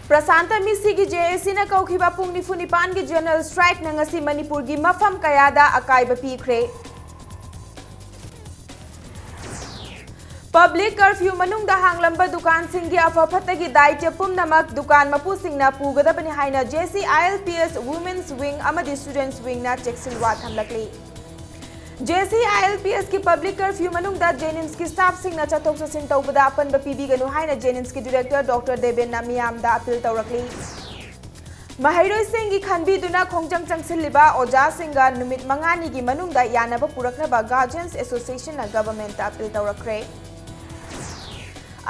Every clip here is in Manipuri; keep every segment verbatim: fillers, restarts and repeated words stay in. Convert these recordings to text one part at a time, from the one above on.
ꯄ꯭ꯔꯁꯥꯟꯇ ꯃꯤꯁꯤꯒꯤ ꯖꯦ ꯑꯦ ꯁꯤꯅ ꯀꯧꯈꯤꯕ ꯄꯨꯡ ꯅꯤꯐꯨ ꯅꯤꯄꯥꯟꯒꯤ ꯖꯦꯅꯔꯦꯜ ꯁ꯭ꯇ꯭ꯔꯥꯏꯛꯅ ꯉꯁꯤ ꯃꯅꯤꯄꯨꯔꯒꯤ ꯃꯐꯝ ꯀꯌꯥꯗ ꯑꯀꯥꯏꯕ ꯄꯤꯈ꯭ꯔꯦ꯫ ꯄꯕ꯭ꯂꯤꯛ ꯀꯔꯐ꯭ꯌꯨ ꯃꯅꯨꯡꯗ ꯍꯥꯡꯂꯝꯕ ꯗꯨꯀꯥꯟꯁꯤꯡꯒꯤ ꯑꯐ ꯐꯠꯇꯒꯤ ꯗꯥꯏꯇ꯭ꯌ ꯄꯨꯝꯅꯃꯛ ꯗꯨꯀꯥꯟ ꯃꯄꯨꯁꯤꯡꯅ ꯄꯨꯒꯗꯕꯅꯤ ꯍꯥꯏꯅ J C I L P S women's wing ꯑꯃꯗꯤ ꯁ꯭ꯇꯨꯗꯦꯟꯠꯁ ꯋꯤꯡꯅ ꯆꯦꯛꯁꯤꯜꯋꯥ ꯊꯝꯂꯛꯂꯤ꯫ J C I L P ꯑꯦꯁꯀꯤ ꯄꯕ꯭ꯂꯤꯛ ꯀꯔꯐ꯭ꯌꯨ ꯃꯅꯨꯡꯗ ꯖꯦꯅꯤꯝꯁꯀꯤ ꯁ꯭ꯇꯥꯐꯁꯤꯡꯅ ꯆꯠꯊꯣꯛ ꯆꯠꯁꯤꯟ ꯇꯧꯕꯗ ꯑꯄꯟꯕ ꯄꯤꯕꯤꯒꯅꯨ ꯍꯥꯏꯅ ꯖꯦꯅꯤꯝꯁꯀꯤ ꯗꯤꯔꯦꯛꯇꯔ ꯗꯣꯛꯇꯔ ꯗꯦꯕꯦꯟꯅ ꯃꯤꯌꯥꯝꯗ ꯑꯄꯤꯜ ꯇꯧꯔꯛꯂꯤ꯫ ꯃꯍꯩꯔꯣꯏꯁꯤꯡꯒꯤ ꯈꯟꯕꯤꯗꯨꯅ ꯈꯣꯡꯖꯪ ꯆꯪꯁꯤꯜꯂꯤꯕ ꯑꯣꯖꯥꯁꯤꯡꯒ ꯅꯨꯃꯤꯠ ꯃꯉꯥꯅꯤꯒꯤ ꯃꯅꯨꯡꯗ ꯌꯥꯅꯕ ꯄꯨꯔꯛꯅꯕ ꯒꯥꯔꯖꯤꯌꯟꯁ ꯑꯦꯁꯣꯁꯤꯌꯦꯁꯟꯅ ꯒꯚꯔꯟꯃꯦꯟꯠꯇ ꯑꯄꯤꯜ ꯇꯧꯔꯛꯈ꯭ꯔꯦ꯫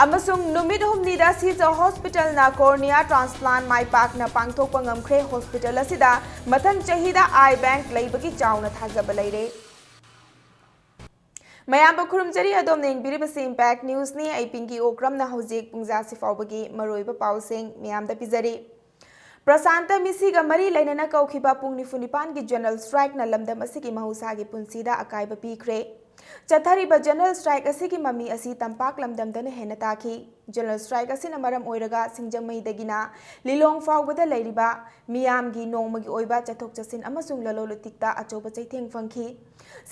ꯑꯃꯁꯨꯡ ꯅꯨꯃꯤꯠ ꯍꯨꯝꯅꯤꯗ ꯁꯤꯖ ꯍꯣꯁꯄꯤꯇꯥꯜꯅ ꯀꯣꯔꯅꯤꯌꯥ ꯇ꯭ꯔꯥꯟꯁꯄ꯭ꯂꯥꯟꯠ ꯃꯥꯏ ꯄꯥꯛꯅ ꯄꯥꯡꯊꯣꯛꯄ ꯉꯝꯈ꯭ꯔꯦ꯫ ꯍꯣꯁꯄꯤꯇꯥꯜ ꯑꯁꯤꯗ ꯃꯊꯪ ꯆꯍꯤꯗ ꯑꯥꯏ ꯕꯦꯡꯛ ꯂꯩꯕꯒꯤ ꯆꯥꯎꯅ ꯊꯥꯖꯕ ꯂꯩꯔꯦ꯫ ꯃꯌꯥꯝꯕꯨ ꯈꯨꯔꯨꯝꯖꯔꯤ, ꯑꯗꯣꯝꯅ ꯌꯦꯡꯕꯤꯔꯤꯕꯁꯤ ꯏꯝꯄꯦꯛ ꯅ꯭ꯌꯨꯁꯅꯤ꯫ ꯑꯩ ꯄꯤꯡꯀꯤ ꯑꯣꯀ꯭ꯔꯝꯅ ꯍꯧꯖꯤꯛ ꯄꯨꯡꯖꯥꯁꯤ ꯐꯥꯎꯕꯒꯤ ꯃꯔꯨꯑꯣꯏꯕ ꯄꯥꯎꯁꯤꯡ ꯃꯌꯥꯝꯗ ꯄꯤꯖꯔꯤ꯫ ꯄ꯭ꯔꯁꯥꯟꯇ ꯃꯤꯁꯤꯒ ꯃꯔꯤ ꯂꯩꯅꯅ ꯀꯧꯈꯤꯕ ꯄꯨꯡ ꯅꯤꯐꯨ ꯅꯤꯄꯥꯟꯒꯤ ꯖꯦꯅꯔꯦꯜ ꯁ꯭ꯇ꯭ꯔꯥꯏꯛꯅ ꯂꯝꯗꯝ ꯑꯁꯤꯒꯤ ꯃꯍꯧꯁꯥꯒꯤ ꯄꯨꯟꯁꯤꯗ ꯑꯀꯥꯏꯕ ꯄꯤꯈ꯭ꯔꯦ꯫ ꯆꯠꯊꯔꯤꯕ ꯖꯦꯅꯔꯦꯜ ꯁ꯭ꯇ꯭ꯔꯥꯏꯛ ꯑꯁꯤꯒꯤ ꯃꯃꯤ ꯑꯁꯤ ꯇꯝꯄꯥꯛ ꯂꯝꯗꯝꯗꯅ ꯍꯦꯟꯅ ꯇꯥꯈꯤ꯫ ꯖꯦꯅꯔꯦꯜ ꯁ꯭ꯇ꯭ꯔꯥꯏꯛ ꯑꯁꯤꯅ ꯃꯔꯝ ꯑꯣꯏꯔꯒ ꯁꯤꯡꯖꯃꯩꯗꯒꯤꯅ ꯂꯤꯂꯣꯡ ꯐꯥꯎꯕꯗ ꯂꯩꯔꯤꯕ ꯃꯤꯌꯥꯝꯒꯤ ꯅꯣꯡꯃꯒꯤ ꯑꯣꯏꯕ ꯆꯠꯊꯣꯛ ꯆꯠꯁꯤꯟ ꯑꯃꯁꯨꯡ ꯂꯂꯣꯟ ꯏꯇꯤꯛꯇ ꯑꯆꯧꯕ ꯆꯩꯊꯦꯡ ꯐꯪꯈꯤ꯫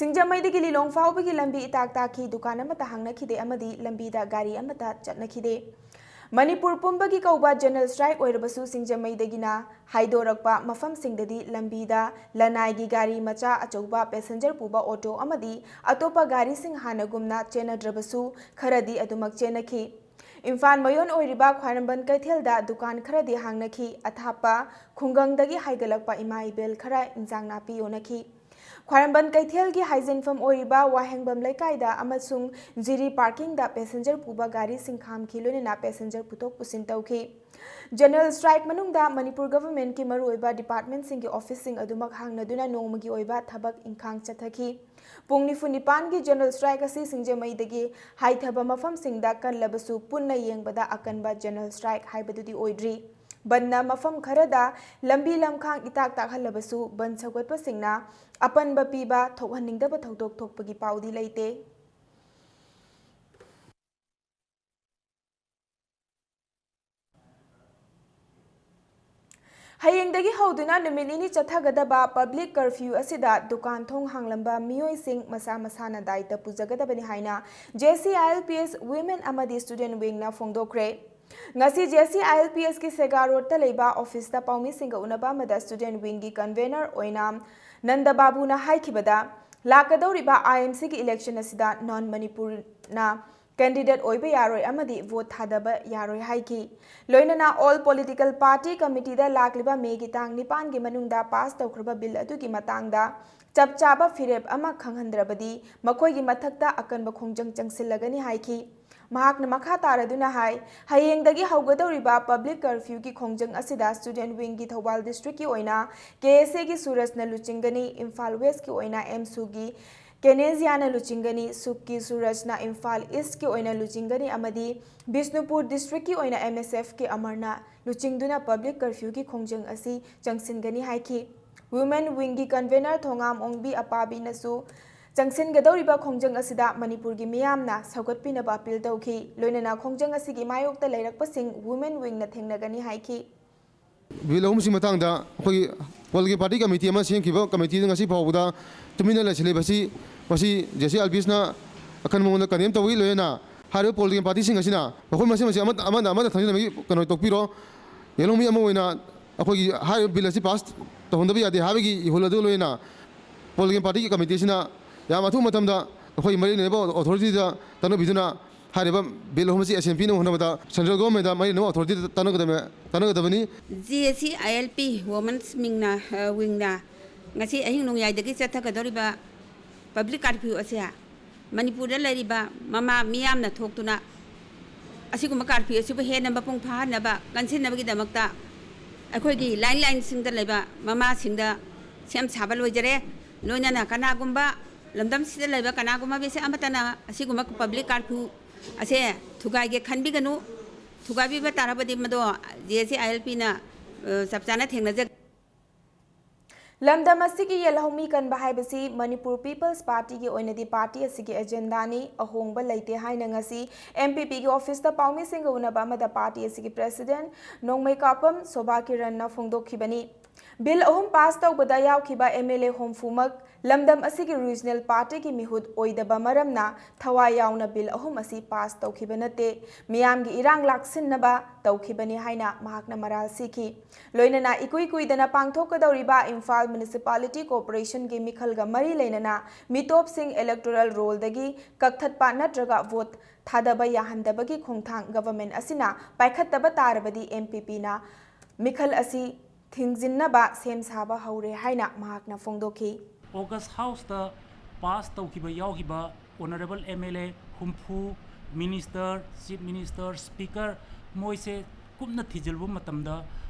ꯁꯤꯡꯖꯃꯩꯗꯒꯤ ꯂꯤꯂꯣꯡ ꯐꯥꯎꯕꯒꯤ ꯂꯝꯕꯤ ꯏꯇꯥꯛ ꯇꯥꯛꯈꯤ, ꯗꯨꯀꯥꯟ ꯑꯃꯠꯇ ꯍꯥꯡꯅꯈꯤꯗꯦ ꯑꯃꯗꯤ ꯂꯝꯕꯤꯗ ꯒꯥꯔꯤ ꯑꯃꯠꯇ ꯆꯠꯅꯈꯤꯗꯦ꯫ ꯃꯅꯤꯄꯨꯔ ꯄꯨꯝꯕꯒꯤ ꯀꯧꯕ ꯖꯦꯅꯔꯦꯜ ꯁ꯭ꯇ꯭ꯔꯥꯏꯛ ꯑꯣꯏꯔꯕꯁꯨ ꯁꯤꯡꯖꯃꯩꯗꯒꯤꯅ ꯍꯥꯏꯗꯣꯔꯛꯄ ꯃꯐꯝꯁꯤꯡꯗꯗꯤ ꯂꯝꯕꯤꯗ ꯂꯅꯥꯏꯒꯤ ꯒꯥꯔꯤ ꯃꯆꯥ, ꯑꯆꯧꯕ ꯄꯦꯁꯦꯟꯖꯔ ꯄꯨꯕ ꯑꯣꯇꯣ ꯑꯃꯗꯤ ꯑꯇꯣꯞꯄ ꯒꯥꯔꯤꯁꯤꯡ ꯍꯥꯟꯅꯒꯨꯝꯅ ꯆꯦꯟꯅꯗ꯭ꯔꯕꯁꯨ ꯈꯔꯗꯤ ꯑꯗꯨꯃꯛ ꯆꯦꯟꯅꯈꯤ꯫ ꯏꯝꯐꯥꯜ ꯃꯌꯣꯟ ꯑꯣꯏꯔꯤꯕ ꯈ꯭ꯋꯥꯏꯔꯝꯕꯟ ꯀꯩꯊꯦꯜꯗ ꯗꯨꯀꯥꯟ ꯈꯔꯗꯤ ꯍꯥꯡꯅꯈꯤ꯫ ꯑꯊꯥꯞꯄ ꯈꯨꯡꯒꯪꯗꯒꯤ ꯍꯥꯏꯒꯠꯂꯛꯄ ꯏꯃꯥ ꯏꯕꯦꯜ ꯈꯔ ꯏꯟꯖꯥꯡ ꯅꯥꯄꯤ ꯌꯣꯟꯅꯈꯤ꯫ ꯈ꯭ꯋꯥꯏꯔꯝꯕꯟ ꯀꯩꯊꯦꯜꯒꯤ ꯍꯥꯏꯖꯤꯟꯐꯝ ꯑꯣꯏꯔꯤꯕ ꯋꯥꯍꯦꯡꯕꯝ ꯂꯩꯀꯥꯏꯗ ꯑꯃꯁꯨꯡ ꯖꯤꯔꯤ ꯄꯥꯔꯀꯤꯡꯗ ꯄꯦꯁꯦꯟꯖꯔ ꯄꯨꯕ ꯒꯥꯔꯤꯁꯤꯡ ꯈꯥꯝꯈꯤ, ꯂꯣꯏꯅꯅ ꯄꯦꯁꯦꯟꯖꯔ ꯄꯨꯊꯣꯛ ꯄꯨꯁꯤꯟ ꯇꯧꯈꯤ꯫ ꯖꯦꯅꯔꯦꯜ ꯁ꯭ꯇ꯭ꯔꯥꯏꯛ ꯃꯅꯨꯡꯗ ꯃꯅꯤꯄꯨꯔ ꯒꯚꯔꯟꯃꯦꯟꯠꯀꯤ ꯃꯔꯨꯑꯣꯏꯕ ꯗꯤꯄꯥꯔꯠꯃꯦꯟꯠꯁꯤꯡꯒꯤ ꯑꯣꯐꯤꯁꯁꯤꯡ ꯑꯗꯨꯃꯛ ꯍꯥꯡꯅꯗꯨꯅ ꯅꯣꯡꯃꯒꯤ ꯑꯣꯏꯕ ꯊꯕꯛ ꯏꯪꯈꯥꯡ ꯆꯠꯊꯈꯤ꯫ ꯄꯨꯡ ꯅꯤꯐꯨ ꯅꯤꯄꯥꯟꯒꯤ ꯖꯦꯅꯔꯦꯜ ꯁ꯭ꯇ꯭ꯔꯥꯏꯛ ꯑꯁꯤ ꯁꯤꯡꯖꯃꯩꯗꯒꯤ ꯍꯥꯏꯊꯕ ꯃꯐꯝꯁꯤꯡꯗ ꯀꯜꯂꯕꯁꯨ, ꯄꯨꯟꯅ ꯌꯦꯡꯕꯗ ꯑꯀꯟꯕ ꯖꯦꯅꯔꯦꯜ ꯁ꯭ꯇ꯭ꯔꯥꯏꯛ ꯍꯥꯏꯕꯗꯨꯗꯤ ꯑꯣꯏꯗ꯭ꯔꯤ꯫ ꯕꯟꯅ ꯃꯐꯝ ꯈꯔꯗ ꯂꯝꯕꯤ ꯂꯝꯈꯥꯡ ꯏꯇꯥꯛ ꯇꯥꯛꯍꯜꯂꯕꯁꯨ, ꯕꯟ ꯁꯧꯒꯠꯄꯁꯤꯡꯅ ꯑꯄꯟꯕ ꯄꯤꯕ ꯊꯣꯛꯍꯟꯅꯤꯡꯗꯕ ꯊꯧꯗꯣꯛ ꯊꯣꯛꯄꯒꯤ ꯄꯥꯎꯗꯤ ꯂꯩꯇꯦ꯫ ꯍꯌꯦꯡꯗꯒꯤ ꯍꯧꯗꯨꯅ ꯅꯨꯃꯤꯠ ꯅꯤꯅꯤ ꯆꯠꯊꯒꯗꯕ ꯄꯕ꯭ꯂꯤꯛ ꯀꯔꯐ꯭ꯌꯨ ꯑꯁꯤꯗ ꯗꯨꯀꯥꯟ ꯊꯣꯡ ꯍꯥꯡꯂꯝꯕ ꯃꯤꯑꯣꯏꯁꯤꯡ ꯃꯁꯥ ꯃꯁꯥꯅ ꯗꯥꯏꯇ ꯄꯨꯖꯒꯗꯕꯅꯤ ꯍꯥꯏꯅ J C I L P S women ꯑꯃꯗꯤ ꯁ꯭ꯇꯨꯗꯦꯟꯠ ꯋꯤꯡꯅ ꯐꯣꯡꯗꯣꯛꯈ꯭ꯔꯦ꯫ ꯉꯁꯤ J C I L P ꯑꯦꯁꯀꯤ ꯁꯦꯒꯥ ꯔꯣꯗꯇ ꯂꯩꯕ ꯑꯣꯐꯤꯁꯇ ꯄꯥꯎꯃꯤꯁꯤꯡꯒ ꯎꯅꯕ ꯑꯃꯗ ꯁ꯭ꯇꯨꯗꯦꯟꯠ ꯋꯤꯡꯒꯤ ꯀꯟꯚꯦꯅꯔ ꯑꯣꯏꯅ ꯅꯟꯗ ꯕꯥꯕꯨꯅ ꯍꯥꯏꯈꯤꯕꯗ, ꯂꯥꯛꯀꯗꯧꯔꯤꯕ ꯑꯥꯏ ꯑꯦꯝ ꯁꯤꯒꯤ ꯏꯂꯦꯛꯁꯟ ꯑꯁꯤꯗ ꯅꯟ ꯃꯅꯤꯄꯨꯔꯅ ꯀꯦꯟꯗꯤꯗꯦꯠ ꯑꯣꯏꯕ ꯌꯥꯔꯣꯏ ꯑꯃꯗꯤ ꯚꯣꯠ ꯊꯥꯗꯕ ꯌꯥꯔꯣꯏ ꯍꯥꯏꯈꯤ꯫ ꯂꯣꯏꯅꯅ ꯑꯣꯜ ꯄꯣꯂꯤꯇꯤꯀꯦꯜ ꯄꯥꯔꯇꯤ ꯀꯃꯤꯇꯤꯗ ꯂꯥꯛꯂꯤꯕ ꯃꯦꯒꯤ ꯇꯥꯡ ꯅꯤꯄꯥꯟꯒꯤ ꯃꯅꯨꯡꯗ ꯄꯥꯁ ꯇꯧꯈ꯭ꯔꯕ ꯕꯤꯜ ꯑꯗꯨꯒꯤ ꯃꯇꯥꯡꯗ ꯆꯞ ꯆꯥꯕ ꯐꯤꯔꯦꯞ ꯑꯃ ꯈꯪꯍꯟꯗ꯭ꯔꯕꯗꯤ ꯃꯈꯣꯏꯒꯤ ꯃꯊꯛꯇ ꯑꯀꯟꯕ ꯈꯣꯡꯖꯪ ꯆꯪꯁꯤꯜꯂꯒꯅꯤ ꯍꯥꯏꯈꯤ꯫ ꯃꯍꯥꯛꯅ ꯃꯈꯥ ꯇꯥꯔꯗꯨꯅ ꯍꯥꯏ, ꯍꯌꯦꯡꯗꯒꯤ ꯍꯧꯒꯗꯧꯔꯤꯕ ꯄꯕ꯭ꯂꯤꯛ ꯀꯔꯐ꯭ꯌꯨꯒꯤ ꯈꯣꯡꯖꯪ ꯑꯁꯤꯗ ꯁ꯭ꯇꯨꯗꯦꯟꯠ ꯋꯤꯡꯒꯤ ꯊꯧꯕꯥꯜ ꯗꯤꯁꯇ꯭ꯔꯤꯛꯀꯤ ꯑꯣꯏꯅ ꯀꯦ ꯑꯦꯁ ꯑꯦꯒꯤ ꯁꯨꯔꯖꯅ ꯂꯨꯆꯤꯡꯒꯅꯤ, ꯏꯝꯐꯥꯜ ꯋꯦꯁꯀꯤ ꯑꯣꯏꯅ ꯑꯦꯝꯁꯨꯒꯤ ꯀꯦꯅꯦꯖꯤꯌꯥꯅ ꯂꯨꯆꯤꯡꯒꯅꯤ, ꯁꯨꯞꯀꯤ ꯁꯨꯔꯖꯅ ꯏꯝꯐꯥꯜ ꯏꯁ꯭ꯠꯀꯤ ꯑꯣꯏꯅ ꯂꯨꯆꯤꯡꯒꯅꯤ ꯑꯃꯗꯤ ꯕꯤꯁꯅꯨꯄꯨꯔ ꯗꯤꯁꯇ꯭ꯔꯤꯛꯀꯤ ꯑꯣꯏꯅ ꯑꯦꯝ ꯑꯦꯁ ꯑꯦꯐꯀꯤ ꯑꯃꯔꯅ ꯂꯨꯆꯤꯡꯗꯨꯅ ꯄꯕ꯭ꯂꯤꯛ ꯀꯔꯐ꯭ꯌꯨꯒꯤ ꯈꯣꯡꯖꯪ ꯑꯁꯤ ꯆꯪꯁꯤꯟꯒꯅꯤ ꯍꯥꯏꯈꯤ꯫ ꯋꯨꯃꯦꯟ ꯋꯤꯡꯒꯤ ꯀꯟꯚꯦꯅꯔ ꯊꯣꯉꯥꯝ ꯑꯣꯡꯕꯤ ꯑꯄꯥꯕꯤꯅꯁꯨ ꯆꯪꯁꯤꯟꯒꯗꯧꯔꯤꯕ ꯈꯣꯡꯖꯪ ꯑꯁꯤꯗ ꯃꯅꯤꯄꯨꯔꯒꯤ ꯃꯤꯌꯥꯝꯅ ꯁꯧꯒꯠꯄꯤꯅꯕ ꯑꯄꯤꯜ ꯇꯧꯈꯤ꯫ ꯂꯣꯏꯅꯅ ꯈꯣꯡꯖꯪ ꯑꯁꯤꯒꯤ ꯃꯥꯌꯣꯛꯇ ꯂꯩꯔꯛꯄꯁꯤꯡ ꯋꯨꯃꯦꯟ ꯋꯤꯡꯅ ꯊꯦꯡꯅꯒꯅꯤ ꯍꯥꯏꯈꯤ꯫ ꯕꯤꯜ ꯑꯍꯨꯝꯁꯤ ꯃꯇꯥꯡꯗ ꯑꯩꯈꯣꯏꯒꯤ ꯄꯣꯂꯤꯇꯤꯀꯦꯜ ꯄꯥꯔꯇꯤ ꯀꯃꯤꯇꯤ ꯑꯃ ꯁꯦꯝꯈꯤꯕ ꯀꯃꯤꯇꯤꯗ ꯉꯁꯤ ꯐꯥꯎꯕꯗ ꯇꯨꯃꯤꯟꯅ ꯂꯩꯁꯤꯜꯂꯤꯕꯁꯤ, ꯃꯁꯤ J C I L P ꯑꯦꯁꯅ ꯑꯀꯟꯕ ꯃꯑꯣꯡꯗ ꯀꯟꯗꯦꯝ ꯇꯧꯏ꯫ ꯂꯣꯏꯅꯅ ꯍꯥꯏꯔꯤꯕ ꯄꯣꯂꯤꯇꯤꯀꯦꯜ ꯄꯥꯔꯇꯤꯁꯤꯡ ꯑꯁꯤꯅ ꯃꯈꯣꯏ ꯃꯁꯦꯟ ꯃꯁꯦꯟ ꯑꯃ-, ꯑꯃꯅ ꯑꯃꯗ ꯊꯝꯖꯤꯟꯅꯕꯒꯤ ꯀꯩꯅꯣ ꯇꯣꯛꯄꯤꯔꯣ꯫ ꯌꯦꯜꯍꯧꯃꯤ ꯑꯃ ꯑꯣꯏꯅ ꯑꯩꯈꯣꯏꯒꯤ ꯍꯥꯏꯔꯤꯕ ꯕꯤꯜ ꯑꯁꯤ ꯄꯥꯁ ꯇꯧꯍꯟꯗꯕ ꯌꯥꯗꯦ ꯍꯥꯏꯕꯒꯤ ꯏꯍꯨꯜ ꯑꯗꯨ ꯂꯣꯏꯅ ꯄꯣꯂꯤꯇꯤꯀꯦꯜ ꯄꯥꯔꯇꯤꯒꯤ ꯀꯃꯤꯇꯤꯁꯤꯅ ꯌꯥꯝ ꯑꯊꯨꯕ ꯃꯇꯝꯗ ꯑꯩꯈꯣꯏ ꯃꯔꯤ ꯂꯩꯅꯕ ꯑꯣꯊꯣꯔꯤꯇꯤꯗ ꯇꯥꯟꯅꯕꯤꯗꯨꯅ ꯍꯥꯏꯔꯤꯕ ꯕꯤꯜ ꯑꯍꯨꯝ ꯑꯁꯤ ꯑꯦꯁꯦꯝ ꯄꯤꯅꯕ ꯍꯣꯠꯅꯕꯗ ꯁꯦꯟꯇ꯭ꯔꯦꯜ ꯒꯣꯚꯔꯟꯃꯦꯟꯗ ꯃꯔꯤ ꯂꯩꯅꯕ ꯑꯣꯊꯣꯔꯤꯇꯤꯗ ꯇꯥꯟꯅꯒꯗꯕ-, ꯇꯥꯟꯅꯒꯗꯕꯅꯤ꯫ ꯖꯦ ꯑꯦ ꯁꯤ ꯑꯥꯏ ꯑꯦꯜ ꯄꯤ ꯋꯨꯃꯦꯟꯁ ꯋꯤꯡꯅ, ꯑ, ꯋꯤꯡꯅ ꯉꯁꯤ ꯑꯍꯤꯡ ꯅꯣꯡꯌꯥꯏꯗꯒꯤ ꯆꯠꯊꯒꯗꯧꯔꯤꯕ ꯄꯕ꯭ꯂꯤꯛ ꯀꯥꯔꯐ꯭ꯌꯨ ꯑꯁꯦ ꯃꯅꯤꯄꯨꯔꯗ ꯂꯩꯔꯤꯕ ꯃꯃꯥ ꯃꯤꯌꯥꯝꯅ ꯊꯣꯛꯇꯨꯅ ꯑꯁꯤꯒꯨꯝꯕ ꯀꯥꯔꯐ꯭ꯌꯨ ꯑꯁꯤꯕꯨ ꯍꯦꯟꯅ ꯃꯄꯨꯡ ꯐꯥꯍꯟꯅꯕ, ꯀꯟꯁꯤꯟꯅꯕꯒꯤꯗꯃꯛꯇ ꯑꯩꯈꯣꯏꯒꯤ ꯂꯥꯏꯟ ꯂꯥꯏꯟꯁꯤꯡꯗ ꯂꯩꯕ ꯃꯃꯥꯁꯤꯡꯗ ꯁꯦꯝ ꯁꯥꯕ ꯂꯣꯏꯖꯔꯦ꯫ ꯂꯣꯏꯅꯅ ꯀꯅꯥꯒꯨꯝꯕ ꯂꯝꯗꯝꯁꯤꯗ ꯂꯩꯕ ꯀꯅꯥꯒꯨꯝꯕ ꯃꯤꯁꯛ ꯑꯃꯠꯇꯅ ꯑꯁꯤꯒꯨꯝꯕ ꯄꯕ꯭ꯂꯤꯛ ꯀꯥꯔꯐ꯭ꯌꯨ ꯑꯁꯦ ꯊꯨꯒꯥꯏꯒꯦ ꯈꯟꯕꯤꯒꯅꯨ꯫ ꯊꯨꯒꯥꯏꯕꯤꯕ ꯇꯥꯔꯕꯗꯤ ꯃꯗꯣ ꯖꯦ ꯑꯦ ꯁꯤ ꯑꯥꯏ ꯑꯦꯜ ꯄꯤꯅ, ꯑ, ꯆꯞ ꯆꯥꯅ ꯊꯦꯡꯅꯖꯒꯦ꯫ ꯂꯝꯗꯝ ꯑꯁꯤꯒꯤ ꯌꯦꯜꯍꯧꯃꯤ ꯀꯟꯕ ꯍꯥꯏꯕꯁꯤ ꯃꯅꯤꯄꯨꯔ ꯄꯤꯄꯜꯁ ꯄꯥꯔꯇꯤꯒꯤ ꯑꯣꯏꯅꯗꯤ ꯄꯥꯔꯇꯤ ꯑꯁꯤꯒꯤ ꯑꯦꯖꯦꯟꯗꯥꯅꯤ꯫ ꯑꯍꯣꯡꯕ ꯂꯩꯇꯦ ꯍꯥꯏꯅ ꯉꯁꯤ ꯑꯦꯝ ꯄꯤ ꯄꯤꯒꯤ ꯑꯣꯐꯤꯁꯇ ꯄꯥꯎꯃꯤꯁꯤꯡꯒ ꯎꯅꯕ ꯑꯃꯗ ꯄꯥꯔꯇꯤ ꯑꯁꯤꯒꯤ ꯄ꯭ꯔꯦꯁꯤꯗꯦꯟꯠ ꯅꯣꯡꯃꯩꯀꯥꯄꯝ ꯁꯣꯚꯥ ꯀꯤꯔꯟꯅ ꯐꯣꯡꯗꯣꯛꯈꯤꯕꯅꯤ꯫ ꯕꯤꯜ ꯑꯍꯨꯝ ꯄꯥꯁ ꯇꯧꯕꯗ ꯌꯥꯎꯈꯤꯕ ꯑꯦꯝ ꯑꯦꯜ ꯑꯦ ꯍꯨꯝꯐꯨꯃꯛ ꯂꯝꯗꯝ ꯑꯁꯤꯒꯤ ꯔꯤꯖꯅꯦꯜ ꯄꯥꯔꯇꯤꯒꯤ ꯃꯤꯍꯨꯠ ꯑꯣꯏꯗꯕ ꯃꯔꯝꯅ ꯊꯋꯥꯏ ꯌꯥꯎꯅ ꯕꯤꯜ ꯑꯍꯨꯝ ꯑꯁꯤ ꯄꯥꯁ ꯇꯧꯈꯤꯕ ꯅꯠꯇꯦ, ꯃꯤꯌꯥꯝꯒꯤ ꯏꯔꯥꯡ ꯂꯥꯛꯁꯤꯟꯅꯕ ꯇꯧꯈꯤꯕꯅꯤ ꯍꯥꯏꯅ ꯃꯍꯥꯛꯅ ꯃꯔꯥꯜ ꯁꯤꯈꯤ꯫ ꯂꯣꯏꯅꯅ ꯏꯀꯨꯏ ꯀꯨꯏꯗꯅ ꯄꯥꯡꯊꯣꯛꯀꯗꯧꯔꯤꯕ ꯏꯝꯐꯥꯜ ꯃ꯭ꯌꯨꯅꯤꯁꯤꯄꯥꯂꯤꯇꯤ ꯀꯣꯔꯄꯣꯔꯦꯁꯟꯒꯤ ꯃꯤꯈꯜꯒ ꯃꯔꯤ ꯂꯩꯅꯅ ꯃꯤꯇꯣꯞꯁꯤꯡ ꯏꯂꯦꯛꯇꯣꯔꯦꯜ ꯔꯣꯜꯗꯒꯤ ꯀꯛꯊꯠꯄ ꯅꯠꯇ꯭ꯔꯒ ꯚꯣꯠ ꯊꯥꯗꯕ ꯌꯥꯍꯟꯗꯕꯒꯤ ꯈꯣꯡꯊꯥꯡ ꯒꯚꯔꯟꯃꯦꯟꯠ ꯑꯁꯤꯅ ꯄꯥꯏꯈꯠꯇꯕ ꯇꯥꯔꯕꯗꯤ ꯑꯦꯝ ꯄꯤ ꯄꯤꯅ ꯃꯤꯈꯜ ꯑꯁꯤ ꯊꯤꯡꯖꯤꯟꯅꯕ ꯁꯦꯝ ꯁꯥꯕ ꯍꯧꯔꯦ ꯍꯥꯏꯅ ꯃꯍꯥꯛꯅ ꯐꯣꯡꯗꯣꯛꯈꯤ꯫ ꯑꯣꯒꯁ ꯍꯥꯎꯁꯇ ꯄꯥꯁ ꯇꯧꯈꯤꯕ ꯌꯥꯎꯈꯤꯕ ꯑꯣꯅꯔꯦꯕꯜ ꯑꯦꯝ ꯑꯦꯜ ꯑꯦ ꯍꯨꯝꯐꯨ, ꯃꯤꯅꯤꯁꯇꯔ, ꯆꯤꯐ ꯃꯤꯅꯤꯁꯇꯔ, ꯁ꯭ꯄꯤꯀꯔ, ꯃꯣꯏꯁꯦ ꯀꯨꯞꯅ ꯊꯤꯖꯤꯜꯂꯨꯕ ꯃꯇꯝꯗ